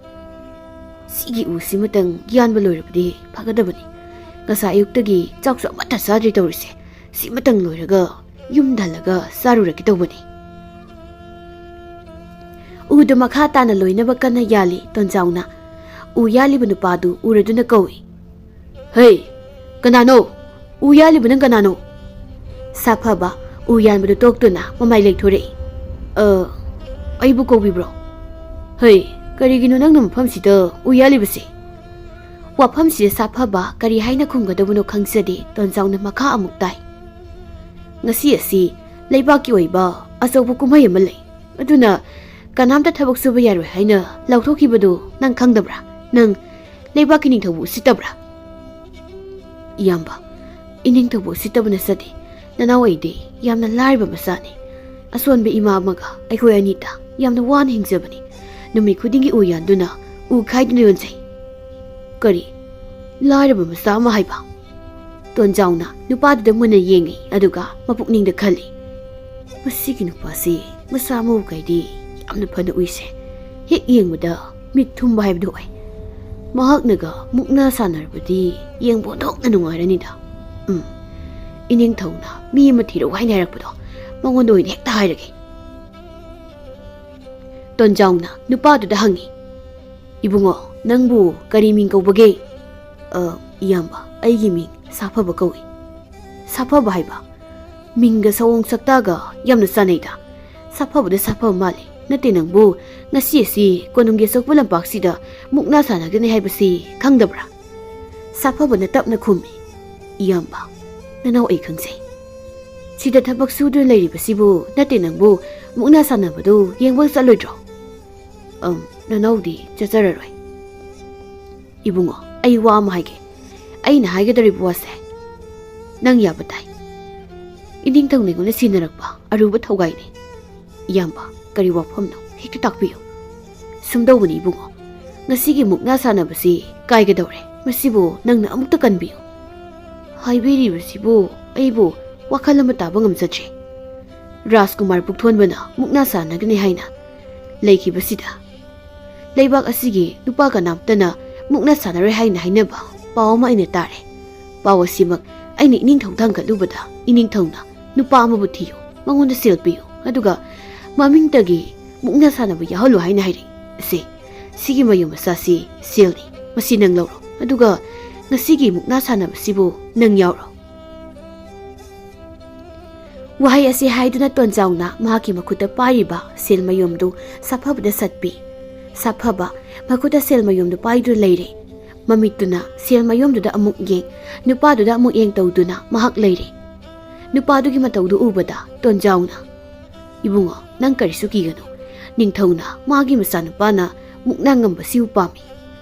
"ꯁꯤꯒꯤ ꯎꯁꯤꯃꯇꯪ ꯌꯥꯟꯕ ꯂꯣꯏꯔꯕꯗꯤ ꯐꯒꯗꯕꯅꯤ꯫ ꯉꯁꯥꯏ ꯑꯌꯨꯛꯇꯒꯤ ꯆꯥꯛꯁꯨ ꯑꯃꯠꯇ ꯆꯥꯗ꯭ꯔꯤ ꯇꯧꯔꯤꯁꯦ꯫ ꯁꯤꯃꯇꯪ ꯂꯣꯏꯔꯒ ꯌꯨꯝꯗ ꯍꯜꯂꯒ ꯆꯥꯔꯨꯔꯒꯦ ꯇꯧꯕꯅꯤ꯫" ꯎꯗꯨ ꯃꯈꯥ ꯇꯥꯅ ꯂꯣꯏꯅꯕ ꯀꯟꯅ ꯌꯥꯜꯂꯤ ꯇꯣꯟꯖꯥꯎꯅ꯫ ꯎ ꯌꯥꯜꯂꯤꯕ ꯅꯨꯄꯥꯗꯨ ꯎꯔꯗꯨꯅ ꯀꯧꯏ, "ꯍꯩ, ꯀꯅꯥꯅꯣ? ꯎ ꯌꯥꯜꯂꯤꯕ ꯅꯪ ꯀꯅꯥꯅꯣ?" ꯁꯥꯐꯕ ꯎ ꯌꯥꯟꯕꯗꯨ ꯇꯣꯛꯇꯨꯅ ꯃꯃꯥꯏ ꯂꯩꯊꯣꯔꯛꯏ꯫ "ꯑ, ꯑꯩꯕꯨ ꯀꯧꯕꯤꯕ꯭ꯔꯣ? ꯍꯩ, ꯀꯔꯤꯒꯤꯅꯣ ꯅꯪꯅ ꯃꯐꯝꯁꯤꯗ ꯎ ꯌꯥꯜꯂꯤꯕꯁꯦ?" ꯋꯥꯐꯝꯁꯤꯗ ꯁꯥꯐꯕ ꯀꯔꯤ ꯍꯥꯏꯅ ꯈꯨꯝꯒꯗꯕꯅꯣ ꯈꯪꯖꯗꯦ ꯇꯣꯟꯖꯥꯎꯅ ꯃꯈꯥ ꯑꯃꯨꯛ ꯇꯥꯏ꯫ "ꯉꯁꯤ ꯑꯁꯤ ꯂꯩꯕꯥꯛꯀꯤ ꯑꯣꯏꯕ ꯑꯆꯧꯕ ꯀꯨꯝꯍꯩ ꯑꯃ ꯂꯩ꯫ ꯑꯗꯨꯅ ꯀꯅꯥꯝꯇ ꯊꯕꯛ ꯁꯨꯕ ꯌꯥꯔꯣꯏ ꯍꯥꯏꯅ ꯂꯥꯎꯊꯣꯛꯈꯤꯕꯗꯨ ꯅꯪ ꯈꯪꯗꯕ꯭ꯔꯥ? ꯅꯪ ꯂꯩꯕꯥꯛꯀꯤ ꯅꯤꯡꯊꯧꯕꯨ ꯎꯁꯤꯠꯇꯕ꯭ꯔꯥ?" "ꯏꯌꯥꯝꯕ, ꯏꯅꯤꯡꯊꯧꯕꯨ ꯎꯁꯤꯠꯇꯕ ꯅꯠꯆꯗꯦ꯫ ꯅꯅꯥꯎ ꯑꯩꯗꯤ ꯌꯥꯝꯅ ꯂꯥꯏꯔꯕ ꯃꯆꯥꯅꯤ꯫ ꯑꯁꯣꯟꯕ ꯏꯃꯥ ꯑꯃꯒ ꯑꯩꯈꯣꯏ ꯑꯅꯤꯇ ꯌꯥꯝꯅ ꯋꯥꯅ ꯍꯤꯡꯖꯕꯅꯤ꯫ ꯅꯨꯃꯤꯠ ꯈꯨꯗꯤꯡꯒꯤ ꯎ ꯌꯥꯟꯗꯨꯅ ꯎ ꯈꯥꯏꯗꯨꯅ ꯌꯣꯟꯖꯩ꯫" "ꯀꯔꯤ? ꯂꯥꯏꯔꯕ ꯃꯆꯥ ꯑꯃ ꯍꯥꯏꯕ?" ꯇꯣꯟꯖꯥꯎꯅ ꯅꯨꯄꯥꯗꯨꯗ ꯃꯨꯟꯅ ꯌꯦꯡꯉꯤ, ꯑꯗꯨꯒ ꯃꯄꯨꯛꯅꯤꯡꯗ ꯈꯜꯂꯤ, "ꯃꯁꯤꯒꯤ ꯅꯨꯄꯥꯁꯤ ꯃꯁꯥ ꯃꯎ ꯀꯩꯗꯤ ꯌꯥꯝꯅ ꯐꯅ ꯎꯏꯁꯦ꯫ ꯍꯦꯛ ꯌꯦꯡꯕꯗ ꯃꯤꯠ ꯊꯨꯝꯕ ꯍꯥꯏꯕꯗꯨ ꯑꯣꯏ꯫ ꯃꯍꯥꯛꯅꯒ ꯃꯨꯛꯅꯥ ꯁꯥꯟꯅꯔꯕꯗꯤ ꯌꯦꯡꯕ ꯑꯣꯟꯊꯣꯛꯅ ꯅꯨꯡꯉꯥꯏꯔꯅꯤꯗ꯫ ꯎꯝ, ꯏꯅꯤꯡꯊꯧꯅ ꯃꯤ ꯑꯃ ꯊꯤꯔꯛꯎ ꯍꯥꯏꯅ ꯍꯥꯏꯔꯛꯄꯗꯣ ꯃꯉꯣꯟꯗ ꯑꯣꯏꯅ ꯍꯦꯛꯇ ꯍꯥꯏꯔꯒꯦ꯫" ꯇꯣꯟꯖꯥꯎꯅ ꯅꯨꯄꯥꯗꯨꯗ ꯍꯪꯉꯤ, "ꯏꯕꯨꯡꯉꯣ, ꯅꯪꯕꯨ ꯀꯔꯤ ꯃꯤꯡ ꯀꯧꯕꯒꯦ?" "ꯑ, ꯏꯌꯥꯝꯕ, ꯑꯩꯒꯤ ꯃꯤꯡ ꯁꯥꯐꯕ ꯀꯧꯏ꯫" "ꯁꯥꯐꯕ ꯍꯥꯏꯕ? ꯃꯤꯡꯒ ꯁꯑꯣꯡ ꯁꯛꯇꯥꯒ ꯌꯥꯝꯅ ꯆꯥꯅꯩꯗ꯫ ꯁꯥꯐꯕꯗ ꯁꯥꯐꯕ ꯃꯥꯜꯂꯤ꯫ ꯅꯠꯇꯦ, ꯅꯪꯕꯨ ꯉꯁꯤ ꯑꯁꯤ ꯀꯣꯅꯨꯡꯒꯤ ꯑꯆꯧꯕ ꯂꯝꯄꯥꯛꯁꯤꯗ ꯃꯨꯛꯅꯥ ꯁꯥꯟꯅꯒꯅꯤ ꯍꯥꯏꯕꯁꯤ ꯈꯪꯗꯕ꯭ꯔꯥ?" ꯁꯥꯐꯕꯅ ꯇꯞꯅ ꯈꯨꯝꯃꯤ, "ꯏꯌꯥꯝꯕ, ꯅꯅꯥꯎ ꯑꯩ ꯈꯪꯖꯩ꯫ ꯁꯤꯗ ꯊꯕꯛ ꯁꯨꯗꯨꯅ ꯂꯩꯔꯤꯕꯁꯤꯕꯨ ꯅꯠꯇꯦ, ꯅꯪꯕꯨ ꯃꯨꯛꯅꯥ ꯁꯥꯟꯅꯕꯗꯨ ꯌꯦꯡꯕ ꯆꯠꯂꯣꯏꯗ꯭ꯔꯣ?" "ꯑꯝ, ꯅꯅꯥꯎꯗꯤ ꯆꯠꯆꯔꯔꯣꯏ꯫" "ꯏꯕꯨꯡꯉꯣ, ꯑꯩ ꯋꯥ ꯑꯃ ꯍꯥꯏꯒꯦ꯫ ꯑꯩꯅ ꯍꯥꯏꯒꯗꯧꯔꯤꯕ ꯋꯥꯁꯦ ꯅꯪ ꯌꯥꯕ ꯇꯥꯏ꯫ ꯏꯅꯤꯡꯊꯧꯅ ꯑꯩꯉꯣꯟꯗ ꯁꯤꯟꯅꯔꯛꯄ ꯑꯔꯨꯕ ꯊꯧꯒꯥꯏꯅꯤ꯫ ꯏꯌꯥꯝꯕ, ꯀꯔꯤ ꯋꯥꯐꯝꯅꯣ? ꯍꯦꯛꯇ ꯇꯥꯛꯄꯤꯌꯨ꯫" "ꯁꯨꯝꯗꯧꯕꯅꯤ ꯏꯕꯨꯡꯉꯣ, ꯉꯁꯤꯒꯤ ꯃꯨꯛꯅꯥ ꯁꯥꯟꯅꯕꯁꯤ ꯀꯥꯏꯒꯗꯧꯔꯦ꯫ ꯃꯁꯤꯕꯨ ꯅꯪꯅ ꯑꯃꯨꯛꯇ ꯀꯟꯕꯤꯌꯨ꯫" ꯍꯥꯏꯕꯤꯔꯤꯕꯁꯤꯕꯨ ꯑꯩꯕꯨ ꯋꯥꯈꯜ ꯑꯃ ꯇꯥꯕ ꯉꯝꯖꯗ꯭ꯔꯦ꯫ ꯔꯥꯖꯀꯨꯃꯥꯔ ꯄꯨꯛꯊꯣꯟꯕꯅ ꯃꯨꯛꯅꯥ ꯁꯥꯟꯅꯒꯅꯤ ꯍꯥꯏꯅ ꯂꯩꯈꯤꯕꯁꯤꯗ, ꯂꯩꯕꯥꯛ ꯑꯁꯤꯒꯤ ꯅꯨꯄꯥ ꯀꯅꯥꯝꯇꯅ ꯃꯨꯛꯅꯥ ꯁꯥꯟꯅꯔꯣꯏ ꯍꯥꯏꯅ ꯍꯥꯏꯅꯕ ꯄꯥꯎ ꯑꯃ ꯑꯩꯅ ꯇꯥꯔꯦ꯫ ꯄꯥꯎ ꯑꯁꯤꯃꯛ ꯑꯩꯅ ꯏꯅꯤꯡꯊꯧ ꯊꯥꯡꯒꯠꯂꯨꯕꯗ, ꯏꯅꯤꯡꯊꯧꯅ ꯅꯨꯄꯥ ꯑꯃꯕꯨ ꯊꯤꯌꯨ, ꯃꯉꯣꯟꯗ ꯁꯦꯜ ꯄꯤꯌꯨ, ꯑꯗꯨꯒ ꯃꯃꯤꯡꯇꯒꯤ ꯃꯨꯛꯅꯥ ꯁꯥꯟꯅꯕ ꯌꯥꯎꯍꯜꯂꯨ ꯍꯥꯏꯅ ꯍꯥꯏꯔꯛꯏ꯫ ꯑꯁꯦ, "ꯁꯤꯒꯤ ꯃꯌꯨꯝ ꯃꯆꯥꯁꯤ ꯁꯦꯜꯅꯤ, ꯃꯁꯤ ꯅꯪ ꯂꯧꯔꯣ, ꯑꯗꯨꯒ ꯉꯁꯤꯒꯤ ꯃꯨꯛꯅꯥ ꯁꯥꯟꯅꯕꯁꯤꯕꯨ ꯅꯪ ꯌꯥꯎꯔꯣ"꯫ ꯋꯥꯍꯩ ꯑꯁꯤ ꯍꯥꯏꯗꯨꯅ ꯇꯣꯟꯖꯥꯎꯅ ꯃꯍꯥꯛꯀꯤ ꯃꯈꯨꯠꯇ ꯄꯥꯏꯔꯤꯕ ꯁꯦꯜ ꯃꯌꯨꯝꯗꯨ ꯁꯥꯐꯕꯗ ꯁꯠꯄꯤ꯫ ꯁꯥꯐꯕ ꯃꯈꯨꯠꯇ ꯁꯦꯜ ꯃꯌꯨꯝꯗꯨ ꯄꯥꯏꯗꯨꯅ ꯂꯩꯔꯦ꯫ ꯃꯃꯤꯠꯇꯨꯅ ꯁꯦꯜ ꯃꯌꯨꯝꯗꯨꯗ ꯑꯃꯨꯛ ꯌꯦꯡ, ꯅꯨꯄꯥꯗꯨꯗ ꯑꯃꯨꯛ ꯌꯦꯡ ꯇꯧꯗꯨꯅ ꯃꯍꯥꯛ ꯂꯩꯔꯦ꯫ ꯅꯨꯄꯥꯗꯨꯒꯤ ꯃꯇꯧꯗꯨ ꯎꯕꯗ ꯇꯣꯟꯖꯥꯎꯅ, "ꯏꯕꯨꯡꯉꯣ, ꯅꯪ ꯀꯔꯤꯁꯨ ꯀꯤꯒꯅꯨ꯫ ꯅꯤꯡꯊꯧꯅ ꯃꯥꯒꯤ ꯃꯆꯥꯅꯨꯄꯥꯅ ꯃꯨꯛꯅꯥ ꯉꯝꯕꯁꯤꯕꯨ ꯄꯥꯝꯃꯤ꯫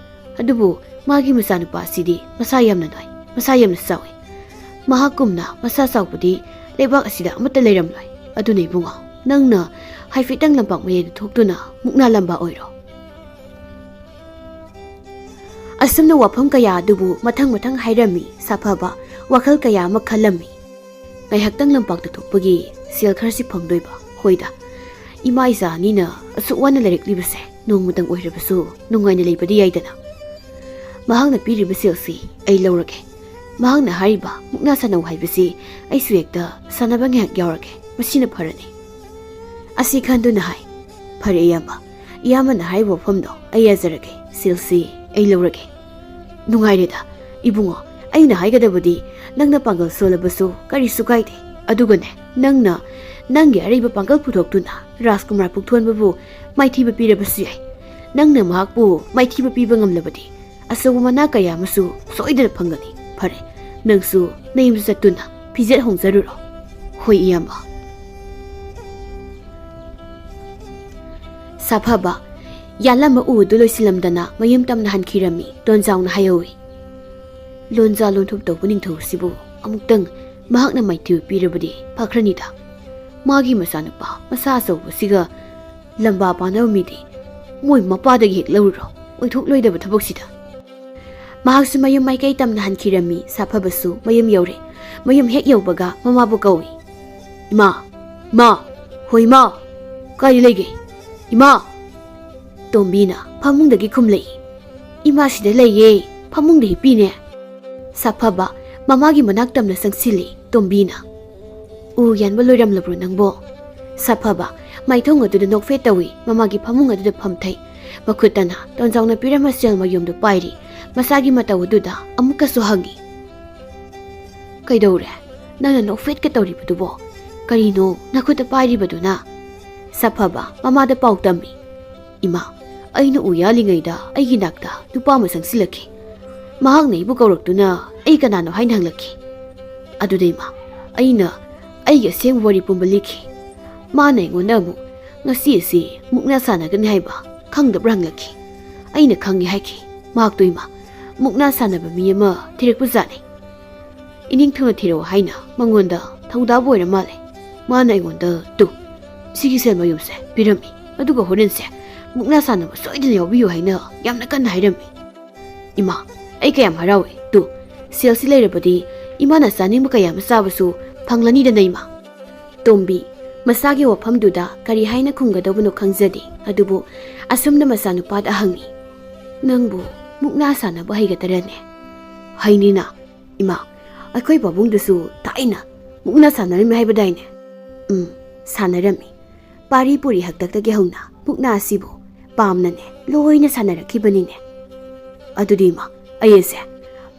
ꯑꯗꯨꯕꯨ ꯃꯥꯒꯤ ꯃꯆꯥꯅꯨꯄꯥ ꯑꯁꯤꯗꯤ ꯃꯁꯥ ꯌꯥꯝꯅ ꯅꯣꯏ, ꯃꯁꯥ ꯌꯥꯝꯅ ꯆꯥꯎꯏ꯫ ꯃꯍꯥꯛꯀꯨꯝꯅ ꯃꯁꯥ ꯆꯥꯎꯕꯗꯤ ꯂꯩꯕꯥꯛ ꯑꯁꯤꯗ ꯑꯃꯠꯇ ꯂꯩꯔꯝꯂꯣꯏ꯫ ꯑꯗꯨꯅ ꯏꯕꯨꯡꯉꯣ, ꯅꯪꯅ ꯍꯥꯏꯐꯦꯠꯇꯪ ꯂꯝꯄꯥꯛ ꯃꯌꯥꯏꯗ ꯊꯣꯛꯇꯨꯅ ꯃꯨꯛꯅꯥ ꯂꯝꯕꯥ ꯑꯣꯏꯔꯣ"꯫ ꯑꯁꯨꯝꯅ ꯋꯥꯐꯝ ꯀꯌꯥ ꯑꯗꯨꯕꯨ ꯃꯊꯪ ꯃꯊꯪ ꯍꯥꯏꯔꯝꯃꯤ ꯁꯥꯐꯕ, ꯋꯥꯈꯜ ꯀꯌꯥ ꯑꯃ ꯈꯜꯂꯝꯃꯤ꯫ ꯉꯥꯏꯍꯥꯛꯇꯪ ꯂꯝꯄꯥꯛꯇ ꯊꯣꯛꯄꯒꯤ ꯁꯦꯜ ꯈꯔꯁꯤ ꯐꯪꯗꯣꯏꯕ? ꯍꯣꯏꯗ, ꯏꯃꯥ ꯏꯆꯥ ꯑꯅꯤꯅ ꯑꯁꯨꯛ ꯋꯥꯅ ꯂꯩꯔꯛꯂꯤꯕꯁꯦ ꯅꯣꯡꯃꯇꯪ ꯑꯣꯏꯔꯕꯁꯨ ꯅꯨꯡꯉꯥꯏꯅ ꯂꯩꯕꯗꯤ ꯌꯥꯏꯗꯅ꯫ ꯃꯍꯥꯛꯅ ꯄꯤꯔꯤꯕ ꯁꯦꯜꯁꯤ ꯑꯩ ꯂꯧꯔꯒꯦ꯫ ꯃꯍꯥꯛꯅ ꯍꯥꯏꯔꯤꯕ ꯃꯨꯛꯅꯥ ꯁꯥꯟꯅꯧ ꯍꯥꯏꯕꯁꯤ ꯑꯩꯁꯨ ꯍꯦꯛꯇ ꯁꯥꯟꯅꯕ ꯉꯥꯏꯍꯥꯛ ꯌꯥꯎꯔꯒꯦ꯫ ꯃꯁꯤꯅ ꯐꯔꯅꯤ꯫ ꯑꯁꯤ ꯈꯟꯗꯨꯅ ꯍꯥꯏ, "ꯐꯔꯦ ꯏꯌꯥꯝꯕ, ꯏꯌꯥꯝꯕꯅ ꯍꯥꯏꯔꯤꯕ ꯋꯥꯐꯝꯗꯣ ꯑꯩ ꯌꯥꯖꯔꯒꯦ, ꯁꯦꯜꯁꯤ ꯑꯩ ꯂꯧꯔꯒꯦ"꯫ "ꯅꯨꯡꯉꯥꯏꯔꯦꯗ ꯏꯕꯨꯡꯉꯣ, ꯑꯩꯅ ꯍꯥꯏꯒꯗꯕꯗꯤ ꯅꯪꯅ ꯄꯥꯡꯒꯜ ꯁꯣꯜꯂꯕꯁꯨ ꯀꯔꯤꯁꯨ ꯀꯥꯏꯗꯦ꯫ ꯑꯗꯨꯒꯅꯦ, ꯅꯪꯅ ꯅꯪꯒꯤ ꯑꯔꯩꯕ ꯄꯥꯡꯒꯜ ꯄꯨꯊꯣꯛꯇꯨꯅ ꯔꯥꯖꯀꯨꯃꯥꯔ ꯄꯨꯛꯊꯣꯟꯕꯕꯨ ꯃꯥꯏꯊꯤꯕ ꯄꯤꯔꯕꯁꯨ ꯌꯥꯏ꯫ ꯅꯪꯅ ꯃꯍꯥꯛꯄꯨ ꯃꯥꯏꯊꯤꯕ ꯄꯤꯕ ꯉꯝꯂꯕꯗꯤ ꯑꯆꯧꯕ ꯃꯅꯥ ꯀꯌꯥ ꯑꯃꯁꯨ ꯁꯣꯏꯗꯅ ꯐꯪꯒꯅꯤ꯫ ꯐꯔꯦ, ꯅꯪꯁꯨ ꯅꯌꯨꯝꯗ ꯆꯠꯇꯨꯅ ꯐꯤꯖꯦꯠ ꯍꯣꯡꯖꯔꯨꯔꯣ"꯫ "ꯍꯣꯏ ꯏꯌꯥꯝꯕ"꯫ ꯁꯥꯐꯕ ꯌꯥꯜꯂꯝꯕ ꯎ ꯑꯗꯨ ꯂꯣꯏꯁꯤꯜꯂꯝꯗꯅ ꯃꯌꯨꯝ ꯇꯝꯅ ꯍꯟꯈꯤꯔꯝꯃꯤ꯫ ꯇꯣꯟꯖꯥꯎꯅ ꯍꯥꯏꯍꯧꯏ, "ꯂꯣꯟꯖꯥ ꯂꯣꯟꯊꯣꯛ ꯇꯧꯕ ꯅꯤꯡꯊꯧꯁꯤꯕꯨ ꯑꯃꯨꯛꯇꯪ ꯃꯍꯥꯛꯅ ꯃꯥꯏꯊꯤꯕ ꯄꯤꯔꯕꯗꯤ ꯐꯈ꯭ꯔꯅꯤꯗ꯫ ꯃꯥꯒꯤ ꯃꯆꯥꯅꯨꯄꯥ ꯃꯁꯥ ꯑꯆꯧꯕꯁꯤꯒ ꯂꯝꯕꯥ ꯄꯥꯅꯕ ꯃꯤꯗꯤ ꯃꯣꯏ ꯃꯄꯥꯗꯒꯤ ꯍꯦꯛ ꯂꯧꯔꯨꯔꯣ, ꯑꯣꯏꯊꯣꯛꯂꯣꯏꯗꯕ ꯊꯕꯛꯁꯤꯗ"꯫ ꯃꯍꯥꯛꯁꯨ ꯃꯌꯨꯝ ꯃꯥꯏꯀꯩ ꯇꯝꯅ ꯍꯟꯈꯤꯔꯝꯃꯤ꯫ ꯁꯥꯐꯕꯁꯨ ꯃꯌꯨꯝ ꯌꯧꯔꯦ꯫ ꯃꯌꯨꯝ ꯍꯦꯛ ꯌꯧꯕꯒ ꯃꯃꯥꯕꯨ ꯀꯧꯏ꯫ "ꯏꯃꯥ! ꯏꯃꯥ! ꯍꯣꯏ ꯏꯃꯥ! ꯀꯥꯏꯗ ꯂꯩꯒꯦ? ꯏꯃꯥ!" ꯇꯣꯝꯕꯤꯅ ꯐꯃꯨꯡꯗꯒꯤ ꯈꯨꯝꯂꯛꯏ꯫ "ꯏꯃꯥ ꯁꯤꯗ ꯂꯩꯌꯦ, ꯐꯃꯨꯡꯗ ꯍꯤꯞꯄꯤꯅꯦ"꯫ ꯁꯥꯐꯕ ꯃꯃꯥꯒꯤ ꯃꯅꯥꯛ ꯇꯝꯅ ꯆꯪꯁꯤꯜꯂꯤ꯫ ꯇꯣꯝꯕꯤꯅ, "ꯎ ꯌꯥꯟꯕ ꯂꯣꯏꯔꯝꯂꯕ꯭ꯔꯣ ꯅꯪꯕꯣ?" ꯁꯥꯐꯕ ꯃꯥꯏꯊꯣꯡ ꯑꯗꯨꯗ ꯅꯣꯛꯐꯦꯠ ꯇꯧꯏ꯫ ꯃꯃꯥꯒꯤ ꯐꯃꯨꯡ ꯑꯗꯨꯗ ꯐꯝꯊꯩ꯫ ꯃꯈꯨꯠꯇꯅ ꯇꯣꯟꯖꯥꯎꯅ ꯄꯤꯔꯝꯕ ꯁꯦꯜ ꯃꯌꯨꯝꯗꯨ ꯄꯥꯏꯔꯤ꯫ ꯃꯁꯥꯒꯤ ꯃꯇꯧ ꯑꯗꯨꯗ ꯑꯃꯨꯛꯀꯁꯨ ꯍꯪꯉꯤ, "ꯀꯩꯗꯧꯔꯦ? ꯅꯪꯅ ꯅꯣꯛꯐꯦꯠꯀ ꯇꯧꯔꯤꯕꯗꯨꯕꯣ? ꯀꯔꯤꯅꯣ ꯅꯈꯨꯠꯇ ꯄꯥꯏꯔꯤꯕꯗꯨꯅ?" ꯁꯥꯐꯕ ꯃꯃꯥꯗ ꯄꯥꯎ ꯇꯝꯃꯤ꯫ "ꯏꯃꯥ, ꯑꯩꯅ ꯎ ꯌꯥꯜꯂꯤꯉꯩꯗ ꯑꯩꯒꯤ ꯅꯥꯛꯇ ꯅꯨꯄꯥ ꯑꯃ ꯆꯪꯁꯤꯜꯂꯛꯈꯤ꯫ ꯃꯍꯥꯛꯅ ꯑꯩꯕꯨ ꯀꯧꯔꯛꯇꯨꯅ ꯑꯩ ꯀꯅꯥꯅꯣ ꯍꯥꯏꯅ ꯍꯪꯂꯛꯈꯤ꯫ ꯑꯗꯨꯗ ꯏꯃꯥ, ꯑꯩꯅ ꯑꯩꯒꯤ ꯑꯁꯦꯡꯕ ꯋꯥꯔꯤ ꯄꯨꯝꯕ ꯂꯤꯈꯤ꯫ ꯃꯥꯅ ꯑꯩꯉꯣꯟꯗ ꯑꯃꯨꯛ ꯉꯁꯤ ꯑꯁꯤ ꯃꯨꯛꯅꯥ ꯁꯥꯟꯅꯒꯅꯤ ꯍꯥꯏꯕ ꯈꯪꯗꯕ꯭ꯔꯥ ꯍꯪꯂꯛꯈꯤ꯫ ꯑꯩꯅ ꯈꯪꯉꯤ ꯍꯥꯏꯈꯤ꯫ ꯃꯍꯥꯛꯇꯣ ꯏꯃꯥ, ꯃꯨꯛꯅꯥ ꯁꯥꯟꯅꯕ ꯃꯤ ꯑꯃ ꯊꯤꯔꯛꯄꯖꯥꯠꯅꯤ꯫ ꯏꯅꯤꯡꯊꯧꯅ ꯊꯤꯔꯛꯑꯣ ꯍꯥꯏꯅ ꯃꯉꯣꯟꯗ ꯊꯧꯗꯥꯕ ꯑꯣꯏꯔ ꯃꯥꯜꯂꯦ꯫ ꯃꯥꯅ ꯑꯩꯉꯣꯟꯗ ꯇꯨ, ꯁꯤꯒꯤ ꯁꯦꯜ ꯃꯌꯨꯝꯁꯦ ꯄꯤꯔꯝꯃꯤ, ꯑꯗꯨꯒ ꯍꯣꯔꯦꯟꯁꯦ ꯃꯨꯛꯅꯥ ꯁꯥꯟꯅꯕ ꯁꯣꯏꯗꯅ ꯌꯥꯎꯕꯤꯌꯨ ꯍꯥꯏꯅ ꯌꯥꯝꯅ ꯀꯟꯅ ꯍꯥꯏꯔꯝꯃꯤ꯫ ꯏꯃꯥ, ꯑꯩ ꯀꯌꯥꯝ ꯍꯔꯥꯎꯏ꯫ ꯇꯨ, ꯁꯦꯜꯁꯤ ꯂꯩꯔꯕꯗꯤ ꯏꯃꯥꯅ ꯆꯥꯅꯤꯡꯕ ꯀꯌꯥ ꯑꯃ ꯆꯥꯕꯁꯨ ꯐꯪꯂꯅꯤꯗꯅ ꯏꯃꯥ꯫" ꯇꯣꯝꯕꯤ ꯃꯁꯥꯒꯤ ꯋꯥꯐꯝꯗꯨꯗ ꯀꯔꯤ ꯍꯥꯏꯅ ꯈꯨꯝꯒꯗꯧꯕꯅꯣ ꯈꯪꯖꯗꯦ꯫ ꯑꯗꯨꯕꯨ ꯑꯁꯨꯝꯅ ꯃꯆꯥꯅꯨꯄꯥꯗ ꯍꯪꯉꯤ, "ꯅꯪꯕꯨ ꯃꯨꯛꯅꯥ ꯁꯥꯟꯅꯕ ꯍꯩꯒꯗꯔꯅꯦ?" "ꯍꯩꯅꯤꯅ꯫ ꯏꯃꯥ, ꯑꯩꯈꯣꯏ ꯄꯥꯕꯨꯡꯗꯨꯁꯨ ꯊꯥꯏꯅ ꯃꯨꯛꯅꯥ ꯁꯥꯟꯅꯔꯝꯃꯤ ꯍꯥꯏꯕꯗꯥꯏꯅꯦ?" "ꯎꯝ, ꯁꯥꯟꯅꯔꯝꯃꯤ꯫ ꯄꯥꯔꯤ ꯄꯨꯔꯤ ꯍꯛꯇꯛꯇꯒꯤ ꯍꯧꯅ ꯃꯨꯛꯅꯥ ꯑꯁꯤꯕꯨ ꯄꯥꯝꯅꯅꯦ ꯂꯣꯏꯅ ꯁꯥꯟꯅꯔꯛꯈꯤꯕꯅꯤꯅꯦ꯫" "ꯑꯗꯨꯗꯤ ꯏꯃꯥ, ꯑꯩ ꯑꯁꯦ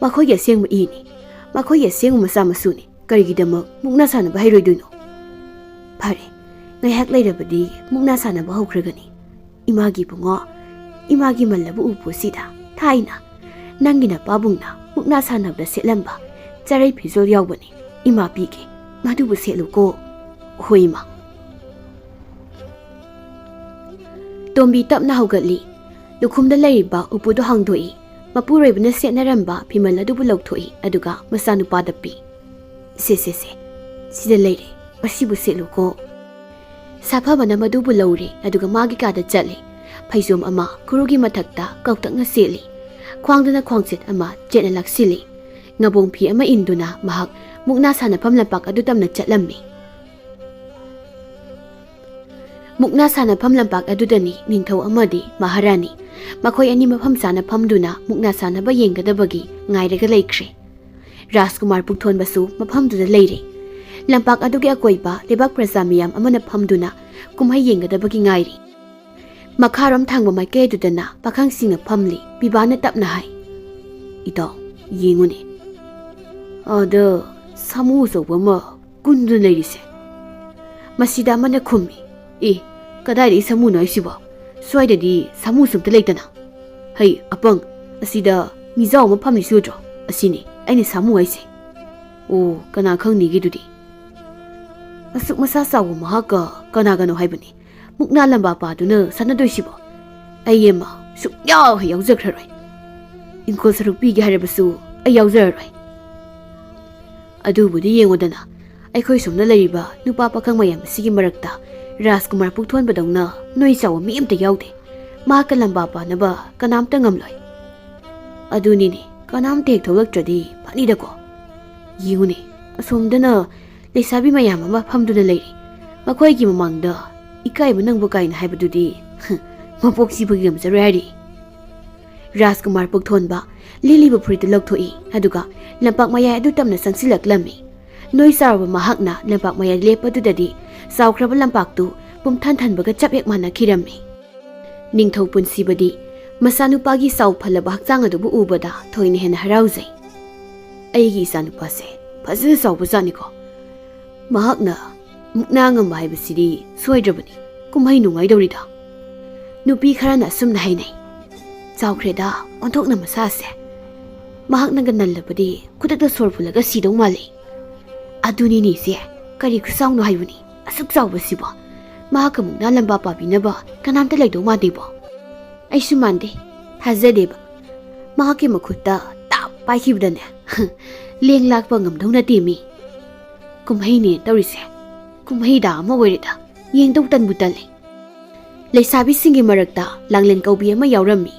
ꯃꯈꯣꯏꯒꯤ ꯑꯁꯦꯡꯕ ꯏꯅꯤ, ꯃꯈꯣꯏꯒꯤ ꯑꯁꯦꯡꯕ ꯃꯆꯥ ꯃꯁꯨꯅꯤ꯫ ꯀꯔꯤꯒꯤꯗꯃꯛ ꯃꯨꯛꯅꯥ ꯁꯥꯟꯅꯕ ꯍꯩꯔꯣꯏꯗꯣꯏꯅꯣ?" "ꯐꯔꯦ, ꯉꯥꯏꯍꯥꯛ ꯂꯩꯔꯕꯗꯤ ꯃꯨꯛꯅꯥ ꯁꯥꯟꯅꯕ ꯍꯧꯈ꯭ꯔꯒꯅꯤ꯫ ꯏꯃꯥꯒꯤ ꯏꯕꯨꯡꯉꯣ, ꯏꯃꯥꯒꯤ ꯃꯜꯂꯕ ꯎꯄꯨꯁꯤꯗ ꯊꯥꯏꯅ ꯅꯪꯒꯤ ꯅꯄꯥꯕꯨꯡꯅ ꯃꯨꯛꯅꯥ ꯁꯥꯟꯅꯕꯗ ꯁꯦꯠꯂꯝꯕ ꯆꯔꯩ ꯐꯤꯖꯣꯜ ꯌꯥꯎꯕꯅꯤ꯫ ꯏꯃꯥ ꯄꯤꯒꯦ, ꯃꯗꯨꯕꯨ ꯁꯦꯠꯂꯨꯀꯣ꯫" "ꯍꯣꯏ ꯏꯃꯥ꯫" ꯇꯣꯝꯕꯤ ꯇꯞꯅ ꯍꯧꯒꯠꯂꯤ꯫ ꯂꯨꯈꯨꯝꯗ ꯂꯩꯔꯤꯕ ꯎꯄꯨꯗꯨ ꯍꯥꯡꯗꯣꯛꯏ꯫ ꯃꯄꯨꯔꯣꯏꯕꯅ ꯁꯦꯠꯅꯔꯝꯕ ꯐꯤꯃꯜ ꯑꯗꯨꯕꯨ ꯂꯧꯊꯣꯛꯏ, ꯑꯗꯨꯒ ꯃꯆꯥꯅꯨꯄꯥꯗ ꯄꯤ꯫ "ꯁꯦ, ꯁꯦ, ꯁꯦ, ꯁꯤꯗ ꯂꯩꯔꯦ, ꯃꯁꯤꯕꯨ ꯁꯦꯠꯂꯨꯀꯣ꯫" ꯁꯥꯐꯕꯅ ꯃꯗꯨꯕꯨ ꯂꯧꯔꯦ, ꯑꯗꯨꯒ ꯃꯥꯒꯤ ꯀꯥꯗ ꯆꯠꯂꯦ꯫ ꯐꯩꯖꯣꯝ ꯑꯃ ꯈꯨꯔꯨꯒꯤ ꯃꯊꯛꯇ ꯀꯧꯇꯛꯅ ꯁꯦꯠꯂꯤ꯫ ꯈ꯭ꯋꯥꯡꯗꯅ ꯈ꯭ꯋꯥꯡꯆꯦꯠ ꯑꯃ ꯆꯦꯠꯅ ꯂꯥꯛꯁꯤꯜꯂꯤ꯫ ꯉꯕꯣꯡ ꯐꯤ ꯑꯃ ꯏꯟꯗꯨꯅ ꯃꯍꯥꯛ ꯃꯨꯛꯅꯥ ꯁꯥꯟꯅꯐꯝ ꯂꯝꯄꯥꯛ ꯑꯗꯨ ꯇꯝꯅ ꯆꯠꯂꯝꯃꯤ꯫ ꯃꯨꯛꯅꯥ ꯁꯥꯟꯅꯐꯝ ꯂꯝꯄꯥꯛ ꯑꯗꯨꯗꯅꯤ ꯅꯤꯡꯊꯧ ꯑꯃꯗꯤ ꯃꯍꯥꯔꯥꯅꯤ꯫ ꯃꯈꯣꯏ ꯑꯅꯤ ꯃꯐꯝ ꯆꯥꯅ ꯐꯝꯗꯨꯅ ꯃꯨꯛꯅꯥ ꯁꯥꯟꯅꯕ ꯌꯦꯡꯒꯗꯕꯒꯤ ꯉꯥꯏꯔꯒ ꯂꯩꯈ꯭ꯔꯦ꯫ ꯔꯥꯖꯀꯨꯃꯥꯔ ꯄꯨꯡꯊꯣꯟꯕꯁꯨ ꯃꯐꯝꯗꯨꯗ ꯂꯩꯔꯦ꯫ ꯂꯝꯄꯥꯛ ꯑꯗꯨꯒꯤ ꯑꯀꯣꯏꯕ ꯂꯩꯕꯥꯛ ꯄ꯭ꯔꯖꯥ ꯃꯤꯌꯥꯝ ꯑꯃꯅ ꯐꯝꯗꯨꯅ ꯀꯨꯝꯍꯩ ꯌꯦꯡꯒꯗꯕꯒꯤ ꯉꯥꯏꯔꯤ꯫ ꯃꯈꯥꯔꯣꯝ ꯊꯪꯕ ꯃꯥꯏꯀꯩꯗꯨꯗꯅ ꯄꯥꯈꯪꯁꯤꯡꯅ ꯐꯝꯂꯤ꯫ ꯄꯤꯕꯥꯅ ꯇꯞꯅ ꯍꯥꯏ, "ꯏꯇꯥꯎ, ꯌꯦꯡꯉꯨꯅꯦ, ꯑꯥꯗ ꯁꯥꯃꯨ ꯑꯆꯧꯕ ꯑꯃ ꯀꯨꯟꯗꯨꯅ ꯂꯩꯔꯤꯁꯦ?" ꯃꯁꯤꯗ ꯑꯃꯅ ꯈꯨꯝꯃꯤ, "ꯑꯦ, ꯀꯗꯥꯏꯗꯒꯤ ꯁꯥꯃꯨꯅꯣ ꯍꯥꯏꯁꯤꯕꯣ? ꯁ꯭ꯋꯥꯏꯗꯗꯤ ꯁꯥꯃꯨꯁꯨ ꯑꯝꯇ ꯂꯩꯇꯅ꯫ ꯍꯩ, ꯑꯄꯪ, ꯑꯁꯤꯗ ꯃꯤꯖꯥꯎ ꯑꯃ ꯐꯝꯂꯤꯁꯤ ꯎꯗ꯭ꯔꯣ? ꯑꯁꯤꯅꯤ ꯑꯩꯅ ꯁꯥꯃꯨ ꯍꯥꯏꯁꯦ꯫ ꯑꯣ, ꯀꯅꯥ ꯈꯪꯅꯤꯒꯦ ꯑꯗꯨꯗꯤ?" ꯑꯁꯨꯛ ꯃꯁꯥ ꯆꯥꯎꯕ ꯃꯍꯥꯛꯀ ꯀꯅꯥꯒꯅꯣ ꯍꯥꯏꯕꯅꯤ ꯃꯨꯛꯅꯥ ꯂꯝꯕꯥꯄꯥꯗꯨꯅ ꯁꯥꯟꯅꯗꯣꯏꯁꯤꯕꯣ? ꯑꯩ ꯑꯃ ꯁꯨꯛꯌꯥꯎ ꯍꯦꯛ ꯌꯥꯎꯖꯈ꯭ꯔꯔꯣꯏ꯫ ꯏꯪꯈꯣꯜ ꯁꯔꯨꯛ ꯄꯤꯒꯦ ꯍꯥꯏꯔꯕꯁꯨ ꯑꯩ ꯌꯥꯎꯖꯔꯔꯣꯏ꯫ ꯑꯗꯨꯕꯨꯗꯤ ꯌꯦꯡꯉꯨꯗꯅ, ꯑꯩꯈꯣꯏ ꯁꯣꯝꯗ ꯂꯩꯔꯤꯕ ꯅꯨꯄꯥ ꯄꯥꯈꯪ ꯃꯌꯥꯝ ꯑꯁꯤꯒꯤ ꯃꯔꯛꯇ ꯔꯥꯖꯀꯨꯃꯥꯔ ꯄꯨꯛꯊꯣꯟꯕꯗꯧꯅ ꯅꯣꯏ ꯆꯥꯎꯕ ꯃꯤ ꯑꯝꯇ ꯌꯥꯎꯗꯦ꯫ ꯃꯍꯥꯛꯀ ꯂꯝꯕꯥ ꯄꯥꯅꯕ ꯀꯅꯥꯝꯇ ꯉꯝꯂꯣꯏ꯫ ꯑꯗꯨꯅꯤꯅꯦ, ꯀꯅꯥꯝꯇ ꯍꯦꯛ ꯊꯣꯛꯂꯛꯇ꯭ꯔꯗꯤ ꯐꯅꯤꯗꯀꯣ꯫ ꯌꯦꯡꯉꯨꯅꯦ, ꯑꯁꯣꯝꯗꯅ ꯂꯩꯁꯥꯕꯤ ꯃꯌꯥꯝ ꯑꯃ ꯐꯝꯗꯨꯅ ꯂꯩꯔꯤ꯫ ꯃꯈꯣꯏꯒꯤ ꯃꯃꯥꯡꯗ ꯏꯀꯥꯏꯕ ꯅꯪꯕ ꯀꯥꯏꯅ ꯍꯥꯏꯕꯗꯨꯗꯤ ꯃꯄꯣꯛ ꯁꯤꯕꯒꯤ ꯉꯝꯖꯔꯣꯏ ꯍꯥꯏꯔꯤ꯫ ꯔꯥꯖꯀꯨꯃꯥꯔ ꯄꯨꯛꯊꯣꯟꯕ ꯂꯤꯠꯂꯤꯕ ꯐꯨꯔꯤꯠꯇꯨ ꯂꯧꯊꯣꯛꯏ, ꯑꯗꯨꯒ ꯂꯝꯄꯥꯛ ꯃꯌꯥꯏ ꯑꯗꯨ ꯇꯞꯅ ꯆꯪꯁꯤꯜꯂꯛꯂꯝꯃꯤ꯫ ꯅꯣꯏ ꯆꯥꯎꯔꯕ ꯃꯍꯥꯛꯅ ꯂꯝꯄꯥꯛ ꯃꯌꯥꯏ ꯂꯦꯞꯄꯗꯨꯗꯗꯤ ꯆꯥꯎꯈ꯭ꯔꯕ ꯂꯝꯄꯥꯛꯇꯨ ꯄꯨꯝꯊꯟ ꯊꯟꯕꯒ ꯆꯞ ꯍꯦꯛ ꯃꯥꯟꯅꯈꯤꯔꯝꯃꯤ꯫ ꯅꯤꯡꯊꯧ ꯄꯨꯟꯁꯤꯕꯗꯤ ꯃꯆꯥꯅꯨꯄꯥꯒꯤ ꯆꯥꯎ ꯐꯜꯂꯕ ꯍꯛꯆꯥꯡ ꯑꯗꯨꯕꯨ ꯎꯕꯗ ꯊꯣꯏꯅ ꯍꯦꯟꯅ ꯍꯔꯥꯎꯖꯩ꯫ "ꯑꯩꯒꯤ ꯏꯆꯥꯅꯨꯄꯥꯁꯦ ꯐꯖꯅ ꯆꯥꯎꯕꯖꯥꯠꯅꯤꯀꯣ꯫ ꯃꯍꯥꯛꯅ ꯃꯨꯛꯅꯥ ꯉꯝꯕ ꯍꯥꯏꯕꯁꯤꯗꯤ ꯁꯣꯏꯗ꯭ꯔꯕꯅꯤ꯫ ꯀꯨꯝꯍꯩ ꯅꯨꯡꯉꯥꯏꯗꯧꯔꯤꯗ꯫ ꯅꯨꯄꯤ ꯈꯔꯅ ꯑꯁꯨꯝꯅ ꯍꯥꯏꯅꯩ, 'ꯆꯥꯎꯈ꯭ꯔꯦꯗ ꯑꯣꯟꯊꯣꯛꯅ ꯃꯁꯥꯁꯦ꯫ ꯃꯍꯥꯛꯅꯒ ꯅꯜꯂꯕꯗꯤ ꯈꯨꯗꯛꯇ ꯁꯣꯔ ꯐꯨꯜꯂꯒ ꯁꯤꯗꯧ ꯃꯥꯜꯂꯤ.' ꯑꯗꯨꯅꯤꯅꯦ ꯏꯆꯦ, ꯀꯔꯤ ꯈꯨꯆꯥꯎꯅꯣ ꯍꯥꯏꯕꯅꯤ ꯑꯁꯨꯛ ꯆꯥꯎꯕꯁꯤꯕꯣ? ꯃꯍꯥꯛꯀ ꯃꯨꯛꯅꯥ ꯂꯝꯕꯥ ꯄꯥꯕꯤꯅꯕ ꯀꯅꯥꯝꯇ ꯂꯩꯗꯧ ꯃꯥꯟꯗꯦꯕꯣ꯫ ꯑꯩꯁꯨ ꯃꯥꯟꯗꯦ, ꯊꯥꯖꯗꯦꯕ꯫ ꯃꯍꯥꯛꯀꯤ ꯃꯈꯨꯠꯇ ꯇꯥꯞ ꯄꯥꯏꯈꯤꯕꯗꯅꯦ, ꯂꯦꯡ ꯂꯥꯛꯄ ꯉꯝꯗꯧ ꯅꯠꯇꯦ ꯃꯤ꯫ ꯀꯨꯝꯍꯩꯅꯦ ꯇꯧꯔꯤꯁꯦ꯫ ꯀꯨꯝꯍꯩꯗ ꯑꯃ ꯑꯣꯏꯔꯦꯗ, ꯌꯦꯡꯗꯧ ꯇꯟꯕꯨ ꯇꯜꯂꯦ꯫ ꯂꯩꯁꯥꯕꯤꯁꯤꯡꯒꯤ ꯃꯔꯛꯇ ꯂꯥꯡꯂꯦꯟ ꯀꯧꯕꯤ ꯑꯃ ꯌꯥꯎꯔꯝꯃꯤ꯫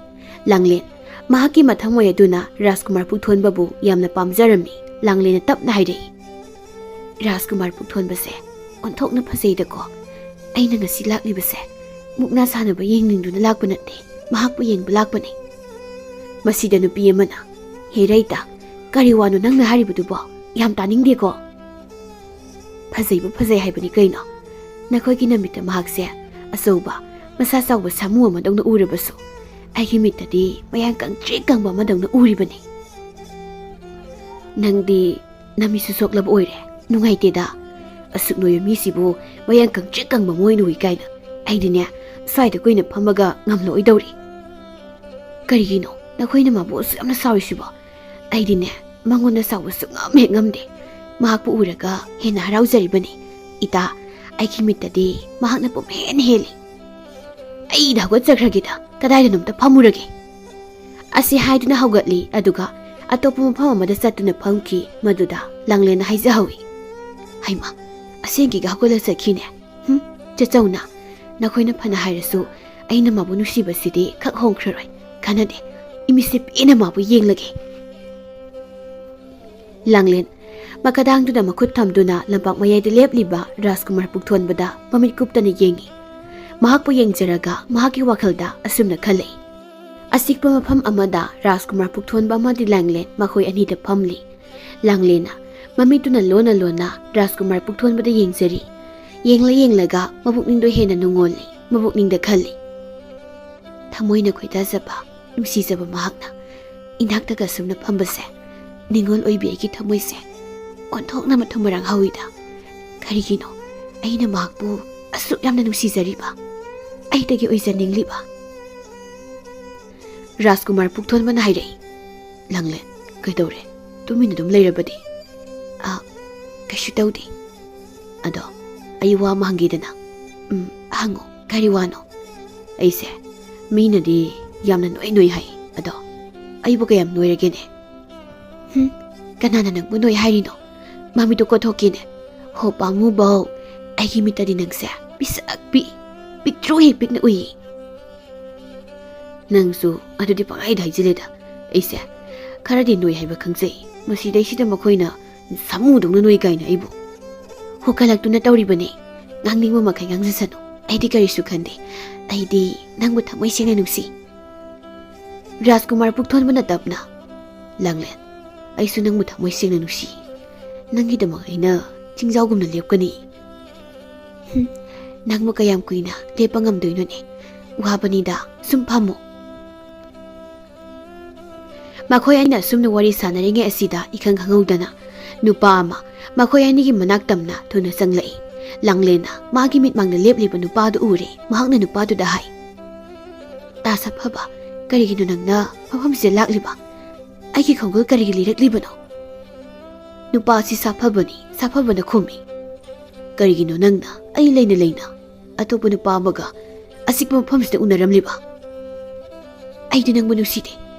ꯂꯥꯡꯂꯦꯟ, ꯃꯍꯥꯛꯀꯤ ꯃꯊꯃꯣꯏ ꯑꯗꯨꯅ ꯔꯥꯖꯀꯨꯃꯥꯔ ꯄꯨꯛꯊꯣꯟꯕꯕꯨ ꯌꯥꯝꯅ ꯄꯥꯝꯖꯔꯝꯃꯤ꯫ ꯂꯥꯡꯂꯦꯟꯅ ꯇꯞꯅ ꯍꯥꯏꯔꯛꯏ, "ꯔꯥꯖꯀꯨꯃꯥꯔ ꯄꯨꯛꯊꯣꯟꯕꯁꯦ ꯑꯣꯟꯊꯣꯛꯅ ꯐꯖꯩꯗꯀꯣ꯫ ꯑꯩꯅ ꯉꯁꯤ ꯂꯥꯛꯂꯤꯕꯁꯦ ꯃꯨꯛꯅꯥ ꯁꯥꯟꯅꯕ ꯌꯦꯡꯅꯤꯡꯗꯨꯅ ꯂꯥꯛꯄ ꯅꯠꯇꯦ, ꯃꯍꯥꯛꯄꯨ ꯌꯦꯡꯕ ꯂꯥꯛꯄꯅꯤ꯫" ꯃꯁꯤꯗ ꯅꯨꯄꯤ ꯑꯃꯅ, "ꯍꯦ ꯔꯩꯇ, ꯀꯔꯤ ꯋꯥꯅꯣ ꯅꯪꯅ ꯍꯥꯏꯔꯤꯕꯗꯨꯕꯣ? ꯌꯥꯝ ꯇꯥꯅꯤꯡꯗꯦꯀꯣ꯫ ꯐꯖꯩꯕꯨ ꯐꯖꯩ ꯍꯥꯏꯕꯅꯤ ꯀꯩꯅꯣ꯫ ꯅꯈꯣꯏꯒꯤ ꯅꯨꯃꯤꯠꯇ ꯃꯍꯥꯛꯁꯦ ꯑꯆꯧꯕ, ꯃꯁꯥ ꯆꯥꯎꯕ ꯁꯥꯃꯨ ꯑꯃꯗꯧꯅ ꯎꯔꯕꯁꯨ, ꯑꯩꯒꯤ ꯃꯤꯠꯇꯗꯤ ꯃꯌꯥꯡ ꯀꯪꯇ꯭ꯔꯤꯛ ꯀꯪꯕ ꯑꯃꯗꯧꯅ ꯎꯔꯤꯕꯅꯤ꯫ "ꯅꯪꯗꯤ ꯅꯃꯤꯠꯁꯨ ꯁꯣꯛꯂꯕ ꯑꯣꯏꯔꯦ꯫ ꯅꯨꯡꯉꯥꯏꯇꯦꯗ꯫ ꯑꯁꯨꯛ ꯅꯣꯏꯕ ꯃꯤꯁꯤꯕꯨ ꯃꯌꯥꯡ ꯀꯪꯇ꯭ꯔꯤꯛ ꯀꯪꯕ ꯑꯃ ꯑꯣꯏꯅ ꯎꯏ ꯀꯥꯏꯅ꯫ ꯑꯩꯗꯤꯅꯦ, ꯁ꯭ꯋꯥꯏꯗ ꯀꯨꯏꯅ ꯐꯝꯃꯒ ꯉꯝꯂꯛꯑꯣꯏꯗꯧꯔꯤ꯫ ꯀꯔꯤꯒꯤꯅꯣ ꯅꯈꯣꯏꯅ ꯃꯥꯕꯨ ꯑꯁꯨꯛ ꯌꯥꯝꯅ ꯁꯥꯎꯔꯤꯁꯤꯕꯣ? ꯑꯩꯗꯤꯅꯦ, ꯃꯉꯣꯟꯗ ꯁꯥꯎꯕ ꯁꯨꯛꯉꯝ ꯍꯦꯛ ꯉꯝꯗꯦ꯫ ꯃꯍꯥꯛꯄꯨ ꯎꯔꯒ ꯍꯦꯟꯅ ꯍꯔꯥꯎꯖꯔꯤꯕꯅꯤ꯫ ꯏꯇꯥ, ꯑꯩꯒꯤ ꯃꯤꯠꯇꯗꯤ ꯃꯍꯥꯛꯅ ꯄꯨꯝꯍꯦꯟ ꯍꯦꯜꯂꯤ꯫ ꯑꯩꯗ ꯍꯧꯒꯠꯆꯈ꯭ꯔꯒꯦꯗ, ꯀꯗꯥꯏꯗꯅꯣꯝꯇ ꯐꯝꯃꯨꯔꯒꯦ꯫" ꯑꯁꯤ ꯍꯥꯏꯗꯨꯅ ꯍꯧꯒꯠꯂꯤ, ꯑꯗꯨꯒ ꯑꯇꯣꯞꯄ ꯃꯐꯝ ꯑꯃꯗ ꯆꯠꯇꯨꯅ ꯐꯝꯈꯤ꯫ ꯃꯗꯨꯗ ꯂꯥꯡꯂꯦꯟꯅ ꯍꯥꯏꯖꯍꯧꯏ, "ꯍꯩꯃꯥ, ꯑꯁꯦꯡꯀꯤꯒ ꯍꯧꯒꯠꯂ ꯆꯠꯈꯤꯅꯦ꯫ ꯍꯨꯝ, ꯆꯦꯆꯧꯅ, ꯅꯈꯣꯏꯅ ꯐꯅ ꯍꯥꯏꯔꯁꯨ ꯑꯩꯅ ꯃꯥꯕꯨ ꯅꯨꯡꯁꯤꯕꯁꯤꯗꯤ ꯈꯛ ꯍꯣꯡꯈ꯭ꯔꯔꯣꯏ꯫ ꯀꯥꯟꯅꯗꯦ, ꯏꯃꯤꯠꯁꯦ ꯄꯦꯟꯅ ꯃꯥꯕꯨ ꯌꯦꯡꯂꯒꯦ꯫" ꯂꯥꯡꯂꯦꯟ ꯃꯈꯥꯗꯥꯡꯗꯨꯗ ꯃꯈꯨꯠ ꯊꯝꯗꯨꯅ ꯂꯝꯄꯥꯛ ꯃꯌꯥꯏꯗ ꯂꯦꯞꯂꯤꯕ ꯔꯥꯖꯀꯨꯃꯥꯔ ꯄꯨꯛꯊꯣꯟꯕꯗ ꯃꯃꯤꯠ ꯀꯨꯞꯇꯅ ꯌꯦꯡꯉꯤ꯫ ꯃꯍꯥꯛꯄꯨ ꯌꯦꯡꯖꯔꯒ ꯃꯍꯥꯛꯀꯤ ꯋꯥꯈꯜꯗ ꯑꯁꯨꯝꯅ ꯈꯜꯂꯤ꯫ ꯑꯆꯤꯛꯄ ꯃꯐꯝ ꯑꯃꯗ ꯔꯥꯖꯀꯨꯃꯥꯔ ꯄꯨꯛꯊꯣꯟꯕ ꯑꯃꯗꯤ ꯂꯥꯡꯂꯦꯟ ꯃꯈꯣꯏ ꯑꯅꯤꯗ ꯐꯝꯂꯤ꯫ ꯂꯥꯡꯂꯦꯟꯅ ꯃꯃꯤꯠꯇꯨꯅ ꯂꯣꯟꯅ ꯂꯣꯟꯅ ꯔꯥꯖꯀꯨꯃꯥꯔ ꯄꯨꯛꯊꯣꯟꯕꯗ ꯌꯦꯡꯖꯔꯤ꯫ ꯌꯦꯡꯂ ꯌꯦꯡꯂꯒ ꯃꯕꯨꯛꯅꯤꯡꯗꯣ ꯍꯦꯟꯅ ꯅꯨꯡꯉꯣꯜꯂꯤ꯫ ꯃꯕꯨꯛꯅꯤꯡꯗ ꯈꯜꯂꯤ, "ꯊꯃꯣꯏꯅ ꯈꯣꯏꯗꯥꯖꯕ, ꯅꯨꯡꯁꯤꯖꯕ ꯃꯍꯥꯛꯅ ꯏꯅꯥꯛꯇꯒ ꯁꯨꯝꯅ ꯐꯝꯕꯁꯦ, ꯅꯤꯡꯉꯣꯜ ꯑꯣꯏꯕꯤ ꯑꯩꯒꯤ ꯊꯃꯣꯏꯁꯦ ꯑꯣꯟꯊꯣꯛꯅ ꯃꯊꯨꯝ ꯃꯔꯥꯡ ꯍꯧꯏꯗ꯫ ꯀꯔꯤꯒꯤꯅꯣ ꯑꯩꯅ ꯃꯍꯥꯛꯄꯨ ꯑꯁꯨꯛ ꯌꯥꯝꯅ ꯅꯨꯡꯁꯤꯖꯔꯤꯕ? ꯑꯩꯗꯒꯤ ꯑꯣꯏꯖꯅꯤꯡꯂꯤꯕ?" ꯔꯥꯖꯀꯨꯃꯥꯔ ꯄꯨꯛꯊꯣꯟꯕꯅ ꯍꯥꯏꯔꯛꯏ, "ꯂꯥꯡꯂꯦꯟ, ꯀꯩꯗꯧꯔꯦ? ꯇꯨꯃꯤꯟꯅ ꯑꯗꯨꯝ ꯂꯩꯔꯕꯗꯤ?" "ꯑ, ꯀꯩꯁꯨ ꯇꯧꯗꯦ꯫ ꯑꯗꯣ, ꯑꯩ ꯋꯥ ꯑꯃ ꯍꯪꯒꯦꯗꯅ?" "ꯎꯝ, ꯍꯪꯉꯣ꯫ ꯀꯔꯤ ꯋꯥꯅꯣ?" "ꯑꯩꯁꯦ, ꯃꯤꯅꯗꯤ ꯌꯥꯝꯅ ꯅꯣꯏ ꯅꯣꯏ ꯍꯥꯏ꯫ ꯑꯗꯣ, ꯑꯩꯕꯨ ꯀꯌꯥꯝ ꯅꯣꯏꯔꯒꯦꯅꯦ?" "ꯍꯨꯝ, ꯀꯅꯥꯅ ꯅꯪꯕꯨ ꯅꯣꯏ ꯍꯥꯏꯔꯤꯅꯣ? ꯃꯃꯤꯠꯇꯣ ꯀꯣꯊꯣꯛꯀꯦꯅꯦ꯫ ꯍꯣ, ꯄꯥꯝꯃꯨꯕꯧ, ꯑꯩꯒꯤ ꯃꯤꯠꯇꯗꯤ ꯅꯪꯁꯦ ꯄꯤꯁꯛ ꯄꯤꯛꯏ, ꯄꯤꯛꯇ꯭ꯔꯨ ꯍꯦꯛ ꯄꯤꯛꯅ ꯎꯏ꯫" "ꯅꯪꯁꯨ ꯑꯗꯨꯗꯤ ꯄꯪꯍꯥꯏꯗ ꯍꯥꯏꯖꯤꯜꯂꯦꯗ꯫ ꯑꯩꯁꯦ ꯈꯔꯗꯤ ꯅꯣꯏ ꯍꯥꯏꯕ ꯈꯪꯖꯩ꯫ ꯃꯁꯤꯗꯩꯁꯤꯗ ꯃꯈꯣꯏꯅ ꯁꯥꯃꯨꯗꯧꯅ ꯅꯣꯏ ꯀꯥꯏꯅ ꯑꯩꯕꯨ꯫ ꯍꯣꯀꯠꯂꯛꯇꯨꯅ ꯇꯧꯔꯤꯕꯅꯦ꯫ ꯉꯥꯡꯅꯤꯡꯕ ꯃꯈꯩ ꯉꯥꯡꯖꯁꯅꯨ꯫ ꯑꯩꯗꯤ ꯀꯔꯤꯁꯨ ꯈꯟꯗꯦ꯫ ꯑꯩꯗꯤ ꯅꯪꯕꯨ ꯊꯃꯣꯏ ꯁꯦꯡꯅ ꯅꯨꯡꯁꯤ꯫" ꯔꯥꯖꯀꯨꯃꯥꯔ ꯄꯨꯛꯊꯣꯟꯕꯅ ꯇꯞꯅ, "ꯂꯥꯡꯂꯦꯟ, ꯑꯩꯁꯨ ꯅꯪꯕꯨ ꯊꯃꯣꯏ ꯁꯦꯡꯅ ꯅꯨꯡꯁꯤ꯫ ꯅꯪꯒꯤꯗꯃꯛ ꯑꯩꯅ ꯆꯤꯡꯖꯥꯎꯒꯨꯝꯅ ꯂꯦꯞꯀꯅꯤ꯫" "ꯍꯨꯝ, "ꯅꯪꯕꯨ ꯀꯌꯥꯝ ꯀꯨꯏꯅ ꯂꯦꯞꯄ ꯉꯝꯗꯣꯏꯅꯣꯅꯦ? ꯋꯥꯕꯅꯤꯗ, ꯁꯨꯝ ꯐꯝꯃꯣ꯫" ꯃꯈꯣꯏ ꯑꯅꯤꯅ ꯑꯁꯨꯝꯅ ꯋꯥꯔꯤ ꯁꯥꯟꯅꯔꯤꯉꯩ ꯑꯁꯤꯗ ꯏꯈꯪ ꯈꯪꯍꯧꯗꯅ ꯅꯨꯄꯥ ꯑꯃ ꯃꯈꯣꯏ ꯑꯅꯤꯒꯤ ꯃꯅꯥꯛ ꯇꯝꯅ ꯊꯨꯅ ꯆꯪꯂꯛꯏ꯫ ꯂꯥꯡꯂꯦꯟꯅ ꯃꯥꯒꯤ ꯃꯤꯠꯃꯥꯡꯗ ꯂꯦꯞꯂꯤꯕ ꯅꯨꯄꯥꯗꯨ ꯎꯔꯦ꯫ ꯃꯍꯥꯛꯅ ꯅꯨꯄꯥꯗꯨꯗ ꯍꯥꯏ, "ꯇꯥ ꯁꯥꯐꯕ, ꯀꯔꯤꯒꯤꯅꯣ ꯅꯪꯅ ꯃꯐꯝꯁꯤꯗ ꯂꯥꯛꯂꯤꯕ? ꯑꯩꯒꯤ ꯈꯣꯡꯒꯨꯜ ꯀꯔꯤꯒꯤ ꯂꯤꯔꯛꯂꯤꯕꯅꯣ?" ꯅꯨꯄꯥ ꯑꯁꯤ ꯁꯥꯐꯕꯅꯤ꯫ ꯁꯥꯐꯕꯅ ꯈꯨꯝꯃꯤ, "ꯀꯔꯤꯒꯤꯅꯣ ꯅꯪꯅ ꯑꯩ ꯂꯩꯅ ꯂꯩꯅ ꯑꯇꯣꯞꯄ ꯅꯨꯄꯥ ꯑꯃꯒ ꯑꯆꯤꯛꯄ ꯃꯐꯝꯁꯤꯗ ꯎꯅꯔꯝꯂꯤꯕ? ꯑꯩꯗꯤ ꯅꯪꯕꯨ ꯅꯨꯡꯁꯤꯗꯦ꯫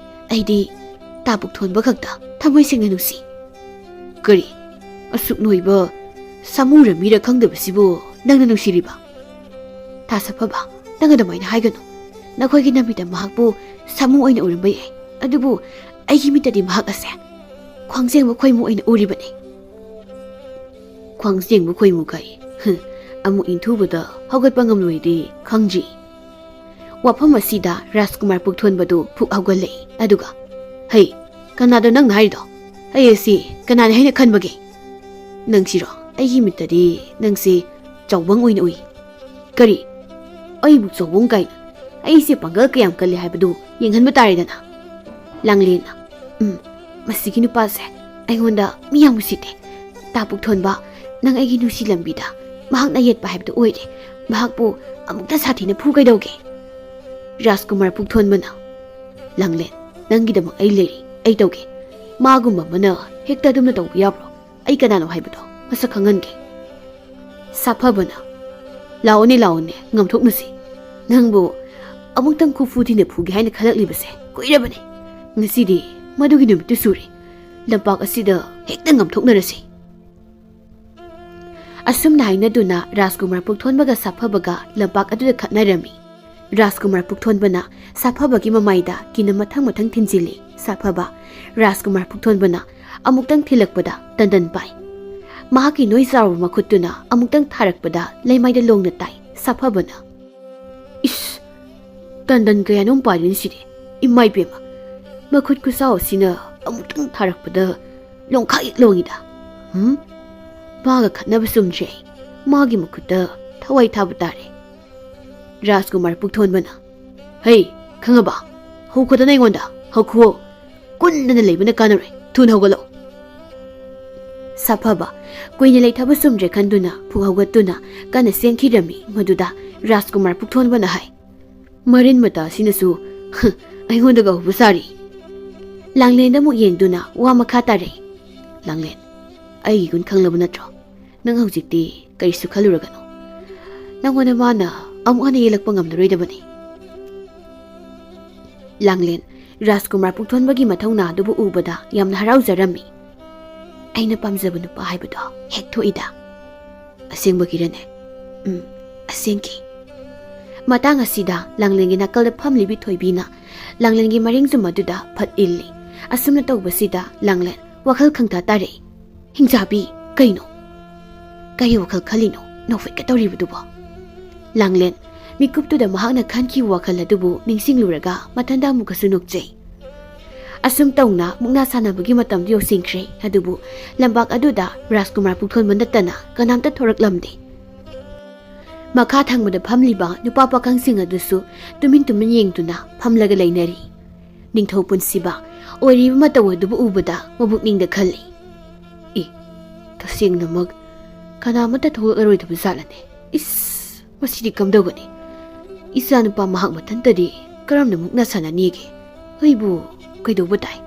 ꯑꯩꯗꯤ ꯇꯥ ꯄꯨꯛꯊꯣꯟꯕ ꯈꯛꯇ ꯊꯃꯣꯏ ꯁꯦꯡꯅ ꯅꯨꯡꯁꯤ꯫" "ꯀꯔꯤ? ꯑꯁꯨꯛ ꯅꯣꯏꯕ ꯁꯥꯃꯨꯔ ꯃꯤꯔ ꯈꯪꯗꯕꯁꯤꯕꯨ ꯅꯪꯅ ꯅꯨꯡꯁꯤꯔꯤꯕ? ꯇꯥ ꯁꯥꯐꯕ, ꯅꯪ ꯑꯗꯨꯃꯥꯏꯅ ꯍꯥꯏꯒꯅꯨ꯫ ꯅꯈꯣꯏꯒꯤ ꯅꯃꯤꯠꯇ ꯃꯍꯥꯛꯄꯨ ꯁꯥꯃꯨ ꯑꯣꯏꯅ ꯎꯔꯝꯕ ꯌꯥꯏ, ꯑꯗꯨꯕꯨ ꯑꯩꯒꯤ ꯃꯤꯠꯇꯗꯤ ꯃꯍꯥꯛ ꯑꯁꯦ ꯈ꯭ꯋꯥꯡꯖꯦꯡꯕ ꯈꯣꯏꯃꯨ ꯑꯣꯏꯅ ꯎꯔꯤꯕꯅꯤ꯫" "ꯈ꯭ꯋꯥꯡꯖꯦꯡꯕ ꯈꯣꯏꯃꯨ ꯀꯥꯏ? ꯍꯨꯝ, ꯑꯃꯨꯛ ꯏꯟꯊꯨꯕꯗ ꯍꯧꯒꯠꯄ ꯉꯝꯂꯣꯏꯗꯤ ꯈꯪꯗ꯭ꯔꯤ꯫" ꯋꯥꯐꯝ ꯑꯁꯤꯗ ꯔꯥꯖꯀꯨꯃꯥꯔ ꯄꯨꯛꯊꯣꯟꯕꯗꯨ ꯐꯨꯛ ꯍꯧꯒꯠꯂꯛꯏ꯫ ꯑꯗꯨꯒ, "ꯍꯩ, ꯀꯅꯥꯗꯣ ꯅꯪꯅ ꯍꯥꯏꯔꯤꯗꯣ? ꯑꯩ ꯑꯁꯤ ꯀꯅꯥꯅ ꯍꯥꯏꯅ ꯈꯟꯕꯒꯦ? ꯅꯪꯁꯤꯔꯣ? ꯑꯩꯒꯤ ꯃꯤꯠꯇꯗꯤ ꯅꯪꯁꯤ ꯆꯥꯎꯕꯪ ꯑꯣꯏꯅ ꯎꯏ꯫" "ꯀꯔꯤ? ꯑꯩꯕꯨ ꯆꯥꯎꯕꯪ ꯀꯥꯏꯅ? ꯑꯩꯁꯦ ꯄꯥꯡꯒꯜ ꯀꯌꯥꯝ ꯀꯜꯂꯤ ꯍꯥꯏꯕꯗꯨ ꯌꯦꯡꯍꯟꯕ ꯇꯥꯔꯦꯗꯅ꯫" ꯂꯥꯡꯂꯦꯟꯅ, "ꯎꯝ, ꯃꯁꯤꯒꯤ ꯅꯨꯄꯥꯁꯦ ꯑꯩꯉꯣꯟꯗ ꯃꯤ ꯌꯥꯝ ꯎꯁꯤꯠꯇꯦ꯫ ꯇꯥ ꯄꯨꯛꯊꯣꯟꯕ, ꯅꯪ ꯑꯩꯒꯤ ꯅꯨꯡꯁꯤ ꯂꯝꯕꯤꯗ ꯃꯍꯥꯛꯅ ꯌꯦꯠꯄ ꯍꯥꯏꯕꯗꯨ ꯑꯣꯏꯔꯦ꯫ ꯃꯍꯥꯛꯄꯨ ꯑꯃꯨꯛꯇ ꯁꯥꯊꯤꯅ ꯐꯨ ꯀꯩꯗꯧꯒꯦ?" ꯔꯥꯖꯀꯨꯃꯥꯔ ꯄꯨꯛꯊꯣꯟꯕꯅ, "ꯂꯥꯡꯂꯦꯟ, ꯅꯪꯒꯤꯗꯃꯛ ꯑꯩ ꯂꯩꯔꯤ, ꯑꯩ ꯇꯧꯒꯦ꯫ ꯃꯥꯒꯨꯝꯕ ꯑꯃꯅ ꯍꯦꯛꯇ ꯑꯗꯨꯝꯅ ꯇꯧꯕ ꯌꯥꯕ꯭ꯔꯣ? ꯑꯩ ꯀꯅꯥꯅꯣ ꯍꯥꯏꯕꯗꯣ ꯃꯁꯛ ꯈꯪꯍꯟꯒꯦ꯫" ꯁꯥꯐꯕꯅ, "ꯂꯥꯛꯑꯣꯅꯦ, ꯂꯥꯛꯑꯣꯅꯦ, ꯉꯝꯊꯣꯛꯅꯁꯤ꯫ ꯅꯪꯕꯨ ꯑꯃꯨꯛꯇꯪ ꯈꯨꯐꯨ ꯊꯤꯅ ꯐꯨꯒꯦ ꯍꯥꯏꯅ ꯈꯜꯂꯛꯂꯤꯕꯁꯦ ꯀꯨꯏꯔꯕꯅꯤ꯫ ꯉꯁꯤꯗꯤ ꯃꯗꯨꯒꯤ ꯅꯨꯃꯤꯠꯇꯨ ꯁꯨꯔꯦ꯫ ꯂꯝꯄꯥꯛ ꯑꯁꯤꯗ ꯍꯦꯛꯇ ꯉꯝꯊꯣꯛꯅꯔꯁꯤ꯫" ꯑꯁꯨꯝꯅ ꯍꯥꯏꯅꯗꯨꯅ ꯔꯥꯖꯀꯨꯃꯥꯔ ꯄꯨꯛꯊꯣꯟꯕꯒ ꯁꯥꯐꯕꯒ ꯂꯝꯄꯥꯛ ꯑꯗꯨꯗ ꯈꯠꯅꯔꯝꯃꯤ꯫ ꯔꯥꯖꯀꯨꯃꯥꯔ ꯄꯨꯛꯊꯣꯟꯕꯅ ꯁꯥꯐꯕꯒꯤ ꯃꯃꯥꯏꯗ ꯀꯤꯅ ꯃꯊꯪ ꯃꯊꯪ ꯊꯤꯟꯖꯤꯜꯂꯤ꯫ ꯁꯥꯐꯕ, ꯔꯥꯖꯀꯨꯃꯥꯔ ꯄꯨꯛꯊꯣꯟꯕꯅ ꯑꯃꯨꯛꯇꯪ ꯊꯤꯜꯂꯛꯄꯗ ꯇꯟꯗꯟ ꯄꯥꯏ꯫ ꯃꯍꯥꯛꯀꯤ ꯅꯣꯏ ꯆꯥꯎꯔꯕ ꯃꯈꯨꯠꯇꯨꯅ ꯑꯃꯨꯛꯇꯪ ꯊꯥꯔꯛꯄꯗ ꯂꯩꯃꯥꯏꯗ ꯂꯣꯡꯅ ꯇꯥꯏ꯫ ꯁꯥꯐꯕꯅ, "ꯏꯁ! ꯇꯟꯗꯟ ꯀꯌꯥꯅꯣꯝ ꯄꯥꯏꯔꯤꯅꯤ ꯁꯤꯗꯤ, ꯏꯃꯥ ꯏꯕꯦꯝꯃ! ꯃꯈꯨꯠ ꯈꯨꯆꯥꯎ ꯑꯁꯤꯅ ꯑꯃꯨꯛꯇꯪ ꯊꯥꯔꯛꯄꯗ ꯂꯣꯡꯈꯥꯏ ꯂꯣꯡꯉꯤꯗ꯫ ꯍꯨꯝ? ꯃꯥꯒ ꯈꯠꯅꯕ ꯆꯨꯝꯗ꯭ꯔꯦ꯫ ꯃꯥꯒꯤ ꯃꯈꯨꯠꯇ ꯊꯋꯥꯏ ꯊꯥꯕ ꯇꯥꯔꯦ꯫ ꯔꯥꯖꯀꯨꯃꯥꯔ ꯄꯨꯛꯊꯣꯟꯕꯅ, "ꯍꯩ, ꯈꯪꯉꯕ? ꯍꯧꯈꯣꯗꯅ ꯑꯩꯉꯣꯟꯗ꯫ ꯍꯧꯈꯨꯑꯣ꯫ ꯀꯨꯟꯗꯅ ꯂꯩꯕꯅ ꯀꯥꯟꯅꯔꯣꯏ꯫ ꯊꯨꯅ ꯍꯧꯒꯠꯂꯣ꯫" ꯁꯥꯐꯕ ꯀꯨꯏꯅ ꯂꯩꯊꯕ ꯆꯨꯝꯗ꯭ꯔꯦ ꯈꯟꯗꯨꯅ ꯐꯨꯛ ꯍꯧꯒꯠꯇꯨꯅ ꯀꯟꯅ ꯆꯦꯟꯈꯤꯔꯝꯃꯤ꯫ ꯃꯗꯨꯗ ꯔꯥꯖꯀꯨꯃꯥꯔ ꯄꯨꯛꯊꯣꯟꯕꯅ ꯍꯥꯏ, "ꯃꯔꯤꯟ ꯃꯇꯥ ꯑꯁꯤꯅꯁꯨ ꯑꯩꯉꯣꯟꯗꯒ ꯍꯧꯕ ꯁꯥꯔꯤ꯫" ꯂꯥꯡꯂꯦꯟꯗ ꯑꯃꯨꯛ ꯌꯦꯡꯗꯨꯅ ꯋꯥ ꯃꯈꯥ ꯇꯥꯔꯛꯏ, "ꯂꯥꯡꯂꯦꯟ, ꯑꯩꯒꯤ ꯒꯨꯟ ꯈꯪꯂꯕ ꯅꯠꯇ꯭ꯔꯣ? ꯅꯪ ꯍꯧꯖꯤꯛꯇꯤ ꯀꯔꯤꯁꯨ ꯈꯜꯂꯨꯔꯒꯅꯨ꯫ ꯅꯪꯉꯣꯟꯗ ꯃꯥꯅ ꯑꯃꯨꯛ ꯍꯟꯅ ꯌꯦꯜꯂꯛꯄ ꯉꯝꯂꯔꯣꯏꯗꯕꯅꯤ꯫" ꯂꯥꯡꯂꯦꯟ ꯔꯥꯖꯀꯨꯃꯥꯔ ꯄꯨꯛꯊꯣꯟꯕꯒꯤ ꯃꯊꯧꯅꯥ ꯑꯗꯨꯕꯨ ꯎꯕꯗ ꯌꯥꯝꯅ ꯍꯔꯥꯎꯖꯔꯝꯃꯤ꯫ "ꯑꯩꯅ ꯄꯥꯝꯖꯕ ꯅꯨꯄꯥ ꯍꯥꯏꯕꯗꯣ ꯍꯦꯛ ꯊꯣꯛꯏꯗ꯫" "ꯑꯁꯦꯡꯕꯒꯤꯔꯅꯦ?" "ꯎꯝ, ꯑꯁꯦꯡꯀꯤ꯫" ꯃꯇꯥꯡ ꯑꯁꯤꯗ ꯂꯥꯡꯂꯦꯟꯒꯤ ꯅꯥꯀꯜꯗ ꯐꯝꯂꯤꯕꯤ ꯊꯣꯏꯕꯤꯅ ꯂꯥꯡꯂꯦꯟꯒꯤ ꯃꯔꯤꯡꯖꯨꯝ ꯑꯗꯨꯗ ꯐꯠ ꯏꯜꯂꯤ꯫ ꯑꯁꯨꯝꯅ ꯇꯧꯕꯁꯤꯗ ꯂꯥꯡꯂꯦꯟ ꯋꯥꯈꯜ ꯈꯪꯇꯥ ꯇꯥꯔꯛꯏ꯫ "ꯍꯤꯡꯆꯥꯕꯤ, ꯀꯩꯅꯣ? ꯀꯔꯤ ꯋꯥꯈꯜ ꯈꯜꯂꯤꯅꯣ? ꯅꯣꯛꯐꯦꯠꯀ ꯇꯧꯔꯤꯕꯗꯨꯕꯣ?" ꯂꯥꯡꯂꯦꯟ ꯃꯤꯀꯨꯞꯇꯨꯗ ꯃꯍꯥꯛꯅ ꯈꯟꯈꯤꯕ ꯋꯥꯈꯜ ꯑꯗꯨꯕꯨ ꯅꯤꯡꯁꯤꯡꯂꯨꯔꯒ ꯃꯊꯟꯗ ꯑꯃꯨꯛꯀꯁꯨ ꯅꯣꯛꯆꯩ꯫ ꯑꯁꯨꯝ ꯇꯧꯅ ꯃꯨꯛꯅꯥ ꯁꯥꯟꯅꯕꯒꯤ ꯃꯇꯝꯗꯨ ꯌꯧꯁꯤꯟꯈ꯭ꯔꯦ꯫ ꯑꯗꯨꯕꯨ ꯂꯝꯄꯥꯛ ꯑꯗꯨꯗ ꯔꯥꯖꯀꯨꯃꯥꯔ ꯄꯨꯛꯊꯣꯟꯕ ꯅꯠꯇꯅ ꯀꯅꯥꯝꯇ ꯊꯣꯔꯛꯂꯝꯗꯦ꯫ ꯃꯈꯥ ꯊꯪꯕꯗ ꯐꯝꯂꯤꯕ ꯅꯨꯄꯥ ꯄꯥꯈꯪꯁꯤꯡ ꯑꯗꯨꯁꯨ ꯇꯨꯃꯤꯟ ꯇꯨꯃꯤꯟ ꯌꯦꯡꯗꯨꯅ ꯐꯝꯂꯒ ꯂꯩꯅꯔꯤ꯫ ꯅꯤꯡꯊꯧ ꯄꯨꯟꯁꯤꯕ ꯑꯣꯏꯔꯤꯕ ꯃꯇꯧ ꯑꯗꯨꯕꯨ ꯎꯕꯗ ꯃꯕꯨꯛꯅꯤꯡꯗ ꯈꯜꯂꯤ, "ꯏ, ꯇꯁꯦꯡꯅꯃꯛ ꯀꯅꯥꯃꯠꯇ ꯊꯣꯛꯂꯛꯂꯔꯣꯏꯗꯕ ꯖꯥꯠꯂꯅꯦ? ꯏꯁ, ꯃꯁꯤꯗꯤ ꯀꯝꯗꯧꯒꯅꯤ? ꯏꯆꯥꯅꯨꯄꯥ ꯃꯍꯥꯛ ꯃꯊꯟꯇꯗꯤ ꯀꯔꯝꯅ ꯃꯨꯛꯅ ꯁꯥꯟꯅꯅꯤꯒꯦ? ꯑꯩꯕꯨ ꯀꯩꯗꯧꯕ ꯇꯥꯏ?"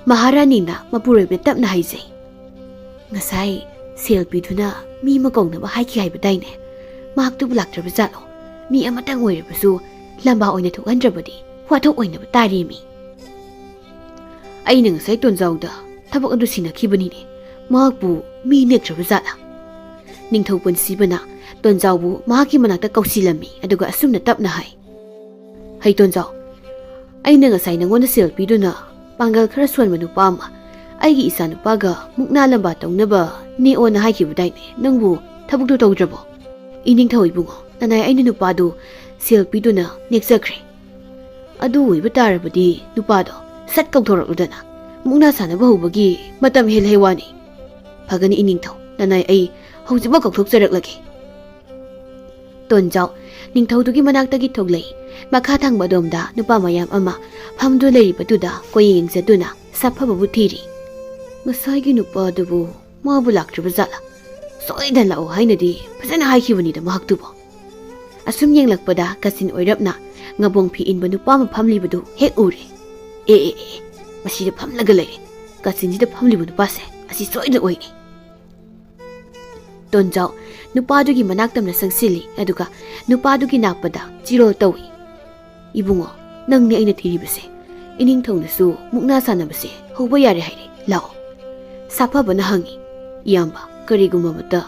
ꯃꯍꯥꯔꯥꯅꯤꯅ ꯃꯄꯨꯔꯣꯏꯕꯗ ꯇꯞꯅ ꯍꯥꯏꯖꯩ, "ꯉꯁꯥꯏ ꯁꯦꯜ ꯄꯤꯗꯨꯅ ꯃꯤ ꯑꯃ ꯀꯧꯅꯕ ꯍꯥꯏꯈꯤ ꯍꯥꯏꯕꯗꯥꯏꯅꯦ? ꯃꯍꯥꯛꯇꯨꯕꯨ ꯂꯥꯛꯇ꯭ꯔꯕ ꯖꯥꯠꯂꯣ? ꯃꯤ ꯑꯃꯇꯪ ꯑꯣꯏꯔꯕꯁꯨ ꯂꯝꯕꯥ ꯑꯣꯏꯅ ꯊꯣꯛꯍꯟꯗ꯭ꯔꯕꯗꯤ ꯋꯥꯊꯣꯛ ꯑꯣꯏꯅꯕ ꯇꯥꯔꯦꯃꯤ꯫" "ꯑꯩꯅ ꯉꯁꯥꯏ ꯇꯣꯟꯖꯥꯎꯗ ꯊꯕꯛ ꯑꯗꯨ ꯁꯤꯟꯅꯈꯤꯕꯅꯤꯅꯦ꯫ ꯃꯍꯥꯛꯄꯨ ꯃꯤ ꯅꯦꯛꯇ꯭ꯔꯕ ꯖꯥꯠꯂꯥ?" ꯅꯤꯡꯊꯧ ꯄꯨꯟꯁꯤꯕꯅ ꯇꯣꯟꯖꯥꯎꯕꯨ ꯃꯍꯥꯛꯀꯤ ꯃꯅꯥꯛꯇ ꯀꯧꯁꯤꯜꯂꯝꯃꯤ꯫ ꯑꯗꯨꯒ ꯑꯁꯨꯝꯅ ꯇꯞꯅ ꯍꯥꯏ, "ꯍꯩ ꯇꯣꯟꯖꯥꯎ, ꯑꯩꯅ ꯉꯁꯥꯏ ꯅꯉꯣꯟꯗ ꯁꯦꯜ ꯄꯤꯗꯨꯅ ꯄꯥꯡꯒꯜ ꯈꯔ ꯁꯣꯟꯕ ꯅꯨꯄꯥ ꯑꯃ ꯑꯩꯒꯤ ꯏꯆꯥꯅꯨꯄꯥꯒ ꯃꯨꯛꯅꯥ ꯂꯝꯕꯥ ꯇꯧꯅꯕ ꯅꯦꯛꯑꯣꯅ ꯍꯥꯏꯈꯤꯕꯗꯥꯏꯅꯦ? ꯅꯪꯕꯨ ꯊꯕꯛꯇꯨ ꯇꯧꯗ꯭ꯔꯕꯣ?" "ꯏꯅꯤꯡꯊꯧ ꯏꯕꯨꯡꯉꯣ, ꯅꯅꯥꯏ ꯑꯩꯅ ꯅꯨꯄꯥꯗꯨ ꯁꯦꯜ ꯄꯤꯗꯨꯅ ꯅꯦꯛꯆꯈ꯭ꯔꯦ꯫ ꯑꯗꯨ ꯑꯣꯏꯕ ꯇꯥꯔꯕꯗꯤ ꯅꯨꯄꯥꯗꯣ ꯁꯠ ꯀꯧꯊꯣꯔꯛꯂꯨꯗꯅ꯫ ꯃꯨꯛꯅꯥ ꯁꯥꯟꯅꯕ ꯍꯧꯕꯒꯤ ꯃꯇꯝ ꯍꯦꯜꯂꯦ ꯋꯥꯅꯤ꯫" "ꯐꯒꯅꯤ ꯏꯅꯤꯡꯊꯧ, ꯅꯅꯥꯏ ꯑꯩ ꯍꯧꯖꯤꯛꯃꯛ ꯀꯧꯊꯣꯛꯆꯔꯛꯂꯒꯦ꯫" ꯇꯣꯟꯖꯥꯎ ꯅꯤꯡꯊꯧꯗꯨꯒꯤ ꯃꯅꯥꯛꯇꯒꯤ ꯊꯣꯛꯂꯛꯏ꯫ ꯃꯈꯥ ꯊꯪꯕ ꯑꯗꯣꯝꯗ ꯅꯨꯄꯥ ꯃꯌꯥꯝ ꯑꯃ ꯐꯝꯗꯨꯅ ꯂꯩꯔꯤꯕꯗꯨꯗ ꯀꯣꯏꯌꯦꯡ ꯌꯦꯡꯖꯗꯨꯅ ꯁꯥꯐꯕꯕꯨ ꯊꯤꯔꯤ꯫ "ꯉꯁꯥꯏꯒꯤ ꯅꯨꯄꯥꯗꯨꯕꯨ ꯃꯥꯕꯨ ꯂꯥꯛꯇ꯭ꯔꯤꯕ ꯖꯥꯠꯂꯥ? ꯁꯣꯏꯗꯅ ꯂꯥꯛꯑꯣ ꯍꯥꯏꯅꯗꯤ ꯐꯖꯅ ꯍꯥꯏꯈꯤꯕꯅꯤꯗ ꯃꯍꯥꯛꯇꯨꯕꯨ"꯫ ꯑꯁꯨꯝ ꯌꯦꯡꯂꯛꯄꯗ ꯀꯥꯆꯤꯟ ꯑꯣꯏꯔꯞꯅ ꯉꯥꯕꯣꯡ ꯐꯤ ꯏꯟꯕ ꯅꯨꯄꯥ ꯑꯃ ꯐꯝꯂꯤꯕꯗꯨ ꯍꯦꯛ ꯎꯔꯦ꯫ "ꯑꯦ ꯑꯦ ꯑꯦ, ꯃꯁꯤꯗ ꯐꯝꯂꯒ ꯂꯩꯔꯦ꯫ ꯀꯥꯆꯤꯟꯁꯤꯗ ꯐꯝꯂꯤꯕ ꯅꯨꯄꯥꯁꯦ ꯑꯁꯤ ꯁꯣꯏꯗꯅ ꯑꯣꯏꯅꯤ"꯫ ꯇꯣꯟꯖꯥꯎ ꯅꯨꯄꯥꯗꯨꯒꯤ ꯃꯅꯥꯛ ꯇꯝꯅ ꯆꯪꯁꯤꯜꯂꯤ, ꯑꯗꯨꯒ ꯅꯨꯄꯥꯗꯨꯒꯤ ꯅꯥꯛꯄꯗ ꯆꯤꯔꯣꯜ ꯇꯧꯏ꯫ "ꯏꯕꯨꯡꯉꯣ, ꯅꯪꯅꯦ ꯑꯩꯅ ꯊꯤꯔꯤꯕꯁꯦ꯫ ꯏꯅꯤꯡꯊꯧꯅꯁꯨ ꯃꯨꯛꯅꯥ ꯁꯥꯟꯅꯕꯁꯦ ꯍꯧꯕ ꯌꯥꯔꯦ ꯍꯥꯏꯔꯦ, ꯂꯥꯛꯑꯣ"꯫ ꯁꯥꯐꯕꯅ ꯍꯪꯉꯤ, "ꯏꯌꯥꯝꯕ, ꯀꯔꯤꯒꯨꯝꯕ ꯑꯃꯠꯇ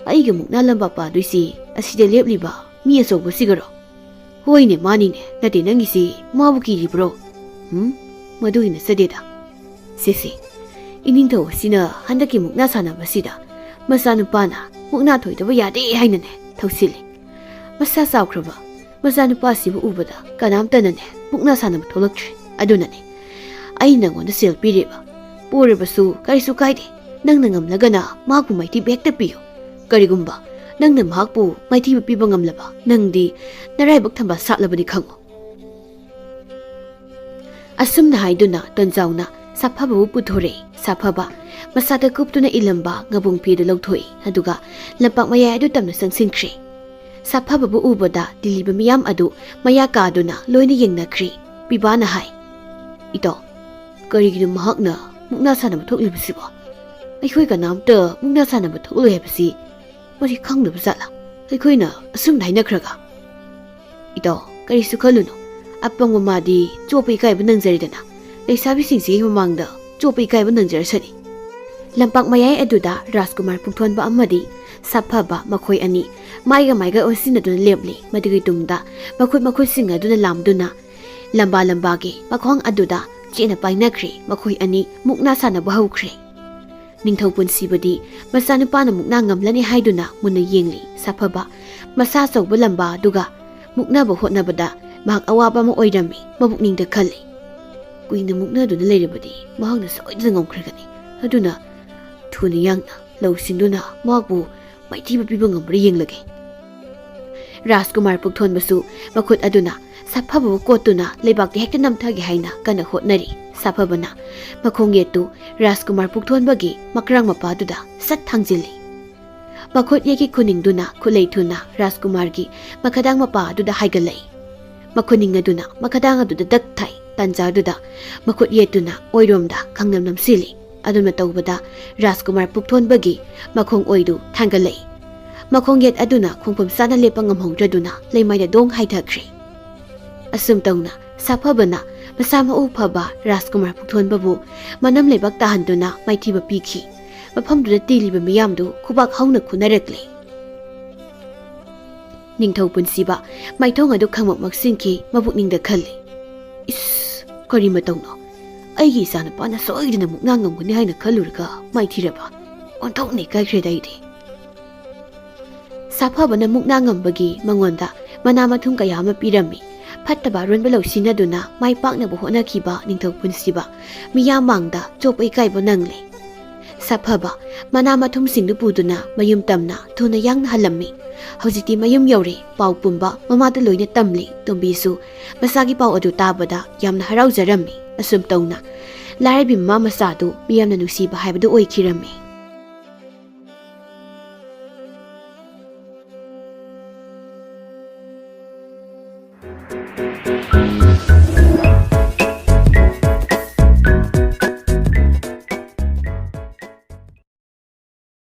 ꯑꯩꯒ ꯃꯨꯛꯅꯥ ꯂꯝꯕꯥ ꯄꯥꯗꯣꯏꯁꯤ ꯑꯁꯤꯗ ꯂꯦꯞꯂꯤꯕ ꯃꯤ ꯑꯆꯧꯕꯁꯤꯒꯔꯣ?" "ꯍꯣꯏꯅꯦ, ꯃꯥꯅꯤꯅꯦ꯫ ꯅꯠꯇꯦ, ꯅꯪꯒꯤꯁꯤ ꯃꯥꯕꯨ ꯀꯤꯔꯤꯕ꯭ꯔꯣ?" "ꯎꯝ, ꯃꯗꯨꯒꯤ ꯅꯠꯆꯗꯦꯗ꯫ ꯁꯦ ꯁꯦ, ꯏꯅꯤꯡꯊꯧ ꯑꯁꯤꯅ ꯍꯟꯗꯛꯀꯤ ꯃꯨꯛꯅꯥ ꯁꯥꯟꯅꯕꯁꯤꯗ ꯃꯆꯥꯅꯨꯄꯥꯅ ꯃꯨꯛꯅꯥ ꯊꯣꯏꯗꯕ ꯌꯥꯗꯦ ꯍꯥꯏꯅꯅꯦ ꯊꯧꯁꯤꯜꯂꯤ꯫ ꯃꯁꯥ ꯆꯥꯎꯈ꯭ꯔꯕ ꯃꯆꯥꯅꯨꯄꯥꯁꯤꯕꯨ ꯎꯕꯗ ꯀꯅꯥꯝꯇꯅꯅꯦ ꯃꯨꯛꯅꯥ ꯁꯥꯟꯅꯕ ꯊꯣꯛꯂꯛꯇ꯭ꯔꯦ꯫ ꯑꯗꯨꯅꯅꯦ ꯑꯩ ꯅꯪꯉꯣꯟꯗ ꯁꯦꯜ ꯄꯤꯔꯤꯕ꯫ ꯄꯣꯔꯕꯁꯨ ꯀꯔꯤꯁꯨ ꯀꯥꯏꯗꯦ, ꯅꯪꯅ ꯉꯝꯂꯒꯅ ꯃꯍꯥꯛꯄꯨ ꯃꯥꯏꯊꯤꯕ ꯍꯦꯛꯇ ꯄꯤꯌꯨ꯫ ꯀꯔꯤꯒꯨꯝꯕ ꯅꯪꯅ ꯃꯍꯥꯛꯄꯨ ꯃꯥꯏꯊꯤꯕ ꯄꯤꯕ ꯉꯝꯂꯕ, ꯅꯪꯗꯤ ꯅꯔꯥꯏꯕꯛ ꯊꯝꯕꯥꯜ ꯁꯥꯠꯂꯕꯅꯤ ꯈꯪꯉꯨ"꯫ ꯑꯁꯨꯝꯅ ꯍꯥꯏꯗꯨꯅ ꯇꯣꯟꯖꯥꯎꯅ ꯁꯥꯐꯕꯕꯨ ꯄꯨꯊꯣꯔꯛꯏ꯫ ꯁꯥꯐꯕ ꯃꯁꯥꯗ ꯀꯨꯞꯇꯨꯅ ꯏꯜꯂꯝꯕ ꯉꯥꯕꯣꯡ ꯐꯤꯗꯨ ꯂꯧꯊꯣꯛꯏ, ꯑꯗꯨꯒ ꯂꯝꯄꯥꯛ ꯃꯌꯥꯏ ꯑꯗꯨ ꯇꯝꯅ ꯆꯪꯁꯤꯟꯈ꯭ꯔꯦ꯫ ꯁꯥꯐꯕꯕꯨ ꯎꯕꯗ ꯇꯤꯜꯂꯤꯕ ꯃꯤꯌꯥꯝ ꯑꯗꯨ ꯃꯌꯥ ꯀꯥꯗꯨꯅ ꯂꯣꯏꯅ ꯌꯦꯡꯅꯈ꯭ꯔꯦ꯫ ꯄꯤꯕꯥꯅ ꯍꯥꯏ, "ꯏꯇꯥꯎ, ꯀꯔꯤꯒꯤꯅꯣ ꯃꯍꯥꯛꯅ ꯃꯨꯛꯅꯥ ꯁꯥꯟꯅꯕ ꯊꯣꯛꯂꯤꯕꯁꯤꯕꯣ? ꯑꯩꯈꯣꯏ ꯀꯅꯥꯝꯇ ꯃꯨꯛꯅꯥ ꯁꯥꯟꯅꯕ ꯊꯣꯛꯂꯣꯏ ꯍꯥꯏꯕꯁꯤ ꯃꯁꯤ ꯈꯪꯗꯕ ꯖꯥꯠꯂꯥ? ꯑꯩꯈꯣꯏꯅ ꯑꯁꯨꯝꯅ ꯍꯥꯏꯅꯈ꯭ꯔꯒ?" "ꯏꯇꯥꯎ, ꯀꯔꯤꯁꯨ ꯈꯜꯂꯨꯅꯨ꯫ ꯑꯄꯪꯕ ꯃꯥꯗꯤ ꯆꯣꯞꯄ ꯏꯀꯥꯏꯕ ꯅꯪꯖꯔꯦꯗꯅ꯫ ꯂꯩꯁꯥꯕꯤꯁꯤꯡꯁꯤꯒꯤ ꯃꯃꯥꯡꯗ ꯆꯣꯞꯄ ꯏꯀꯥꯏꯕ ꯅꯪꯖꯔꯁꯅꯤ"꯫ ꯂꯝꯄꯥꯛ ꯃꯌꯥꯏ ꯑꯗꯨꯗ ꯔꯥꯖꯀꯨꯃꯥꯔ ꯄꯨꯡꯊꯣꯟꯕ ꯑꯃꯗꯤ ꯁꯥꯐꯕ, ꯃꯈꯣꯏ ꯑꯅꯤ ꯃꯥꯏꯒ ꯃꯥꯏꯒ ꯑꯣꯟꯁꯤꯟꯅꯗꯨꯅ ꯂꯦꯞꯂꯤ꯫ ꯃꯗꯨꯒꯤ ꯇꯨꯡꯗ ꯃꯈꯨꯠ ꯃꯈꯨꯠꯁꯤꯡ ꯑꯗꯨꯅ ꯂꯥꯝꯗꯨꯅ ꯂꯝꯕꯥ ꯂꯝꯕꯥꯒꯤ ꯃꯈꯣꯡ ꯑꯗꯨꯗ ꯆꯦꯠꯅ ꯄꯥꯏꯅꯈ꯭ꯔꯦ꯫ ꯃꯈꯣꯏ ꯑꯅꯤ ꯃꯨꯛꯅꯥ ꯁꯥꯟꯅꯕ ꯍꯧꯈ꯭ꯔꯦ꯫ ꯅꯤꯡꯊꯧ ꯄꯨꯟꯁꯤꯕꯗꯤ ꯃꯆꯥꯅꯨꯄꯥꯅ ꯃꯨꯛꯅꯥ ꯉꯝꯂꯅꯤ ꯍꯥꯏꯗꯨꯅ ꯃꯨꯟꯅ ꯌꯦꯡꯂꯤ꯫ ꯁꯥꯐꯕ ꯃꯁꯥ ꯑꯆꯧꯕ ꯂꯝꯕꯥ ꯑꯗꯨꯒ ꯃꯨꯛꯅꯕ ꯍꯣꯠꯅꯕꯗ ꯃꯍꯥꯛ ꯑꯋꯥꯕ ꯑꯃ ꯑꯣꯏꯔꯝꯃꯤ꯫ ꯃꯕꯨꯛꯅꯤꯡꯗ ꯈꯜꯂꯤ, "ꯀꯨꯏꯅ ꯃꯨꯛꯅꯗꯨꯅ ꯂꯩꯔꯕꯗꯤ ꯃꯍꯥꯛꯅ ꯁꯣꯏꯗꯅ ꯉꯝꯈ꯭ꯔꯒꯅꯤ꯫ ꯑꯗꯨꯅ ꯊꯨꯅ ꯌꯥꯡꯅ ꯂꯧꯁꯤꯟꯗꯨꯅ ꯃꯍꯥꯛꯄꯨ ꯃꯥꯏꯊꯤꯕ ꯄꯤꯕ ꯉꯝꯕ꯭ꯔꯥ ꯌꯦꯡꯂꯒꯦ"꯫ ꯔꯥꯖꯀꯨꯃꯥꯔ ꯄꯨꯛꯊꯣꯟꯕꯁꯨ ꯃꯈꯨꯠ ꯑꯗꯨꯅ ꯁꯥꯐꯕꯕꯨ ꯀꯣꯠꯇꯨꯅ ꯂꯩꯕꯥꯛꯇ ꯍꯦꯛꯇ ꯅꯝꯊꯒꯦ ꯍꯥꯏꯅ ꯀꯟꯅ ꯍꯣꯠꯅꯔꯤ꯫ ꯁꯥꯐꯕꯅ ꯃꯈꯣꯡ ꯌꯦꯠꯇꯨ ꯔꯥꯖꯀꯨꯃꯥꯔ ꯄꯨꯛꯊꯣꯟꯕꯒꯤ ꯃꯀ꯭ꯔꯥꯡ ꯃꯄꯥ ꯑꯗꯨꯗ ꯁꯠ ꯊꯥꯡꯖꯤꯜꯂꯤ꯫ ꯃꯈꯨꯠ ꯌꯦꯠꯀꯤ ꯈꯨꯅꯤꯡꯗꯨꯅ ꯈꯨꯠꯂꯩ ꯊꯨꯅ ꯔꯥꯖꯀꯨꯃꯥꯔꯒꯤ ꯃꯈꯥꯗꯥꯡ ꯃꯄꯥ ꯑꯗꯨꯗ ꯍꯥꯏꯒꯠꯂꯛꯏ꯫ ꯃꯈꯨꯅꯤꯡ ꯑꯗꯨꯅ ꯃꯈꯥꯗꯥꯡ ꯑꯗꯨꯗ ꯗꯛ ꯊꯥꯏ꯫ ꯇꯥꯟꯖꯥꯗꯨꯗ ꯃꯈꯨꯠ ꯌꯦꯠꯇꯨꯅ ꯑꯣꯏꯔꯣꯝꯗ ꯈꯪꯅꯝ ꯅꯝꯁꯤꯜꯂꯤ꯫ ꯑꯗꯨꯅ ꯇꯧꯕꯗ ꯔꯥꯖꯀꯨꯃꯥꯔ ꯄꯨꯛꯊꯣꯟꯕꯒꯤ ꯃꯈꯣꯡ ꯑꯣꯏꯗꯨ ꯊꯥꯡꯒꯠꯂꯛꯏ꯫ ꯃꯈꯣꯡ ꯌꯦꯠ ꯑꯗꯨꯅ ꯈꯣꯡꯐꯝ ꯆꯥꯅ ꯂꯦꯞꯄ ꯉꯝꯍꯧꯗ꯭ꯔꯗꯨꯅ ꯂꯩꯃꯥꯏꯗ ꯗꯣꯡ ꯍꯥꯏꯊꯈ꯭ꯔꯦ꯫ ꯑꯁꯨꯝ ꯇꯧꯅ ꯁꯥꯐꯕꯅ ꯃꯁꯥ ꯃꯎ ꯐꯕ ꯔꯥꯖꯀꯨꯃꯥꯔ ꯄꯨꯛꯊꯣꯟꯕꯕꯨ ꯃꯅꯝ ꯂꯩꯕꯥꯛ ꯇꯥꯍꯟꯗꯨꯅ ꯃꯥꯏꯊꯤꯕ ꯄꯤꯈꯤ꯫ ꯃꯐꯝꯗꯨꯗ ꯇꯤꯜꯂꯤꯕ ꯃꯤꯌꯥꯝꯗꯨ ꯈꯨꯕꯥꯛ ꯍꯧꯅ ꯈꯨꯅꯔꯛꯂꯦ꯫ ꯅꯤꯡꯊꯧ ꯄꯨꯟꯁꯤꯕ ꯃꯥꯏꯊꯣꯡ ꯑꯗꯨ ꯈꯪꯃꯛ ꯃꯛꯁꯤꯟꯈꯤ꯫ ꯃꯕꯨꯛꯅꯤꯡꯗ ꯈꯜꯂꯤ, "ꯏꯁ, ꯀꯔꯤ ꯃꯇꯧꯅꯣ? ꯑꯩꯒꯤ ꯏꯆꯥꯅꯨꯄꯥꯅ ꯁꯣꯏꯗꯅ ꯃꯨꯛꯅꯥ ꯉꯝꯒꯅꯤ ꯍꯥꯏꯅ ꯈꯜꯂꯨꯔꯒ ꯃꯥꯏꯊꯤꯔꯕ? ꯑꯣꯟꯊꯣꯛꯅ ꯏꯀꯥꯏꯈ꯭ꯔꯦꯗ ꯑꯩꯗꯤ꯫" ꯁꯥꯐꯕꯅ ꯃꯨꯛꯅꯥ ꯉꯝꯕꯒꯤ ꯃꯉꯣꯟꯗ ꯃꯅꯥ ꯃꯊꯨꯝ ꯀꯌꯥ ꯑꯃ ꯄꯤꯔꯝꯃꯤ꯫ ꯐꯠꯇꯕ ꯑꯔꯣꯟꯕ ꯂꯧꯁꯤꯟꯅꯗꯨꯅ ꯃꯥꯏ ꯄꯥꯛꯅꯕ ꯍꯣꯠꯅꯈꯤꯕ ꯅꯤꯡꯊꯧ ꯄꯨꯟꯁꯤꯕ ꯃꯤꯌꯥꯝ ꯃꯥꯡꯗ ꯆꯣꯞꯄ ꯏꯀꯥꯏꯕ ꯅꯪꯂꯦ꯫ ꯁꯥꯐꯕ ꯃꯅꯥ ꯃꯊꯨꯝꯁꯤꯡꯗꯨ ꯄꯨꯗꯨꯅ ꯃꯌꯨꯝ ꯇꯝꯅ ꯊꯨꯅ ꯌꯥꯡꯅ ꯍꯜꯂꯝꯃꯤ꯫ ꯍꯧꯖꯤꯛꯇꯤ ꯃꯌꯨꯝ ꯌꯧꯔꯦ꯫ ꯄꯥꯎ ꯄꯨꯝꯕ ꯃꯃꯥꯗ ꯂꯣꯏꯅ ꯇꯝꯂꯤ꯫ ꯇꯣꯝꯕꯤꯁꯨ ꯃꯆꯥꯒꯤ ꯄꯥꯎ ꯑꯗꯨ ꯇꯥꯕꯗ ꯌꯥꯝꯅ ꯍꯔꯥꯎꯖꯔꯝꯃꯤ꯫ ꯑꯁꯨꯝ ꯇꯧꯅ ꯂꯥꯏꯔꯕꯤ ꯃꯃꯥ ꯃꯆꯥꯗꯨ ꯃꯤꯌꯥꯝꯅ ꯅꯨꯡꯁꯤꯕ ꯍꯥꯏꯕꯗꯨ ꯑꯣꯏꯈꯤꯔꯝꯃꯤ꯫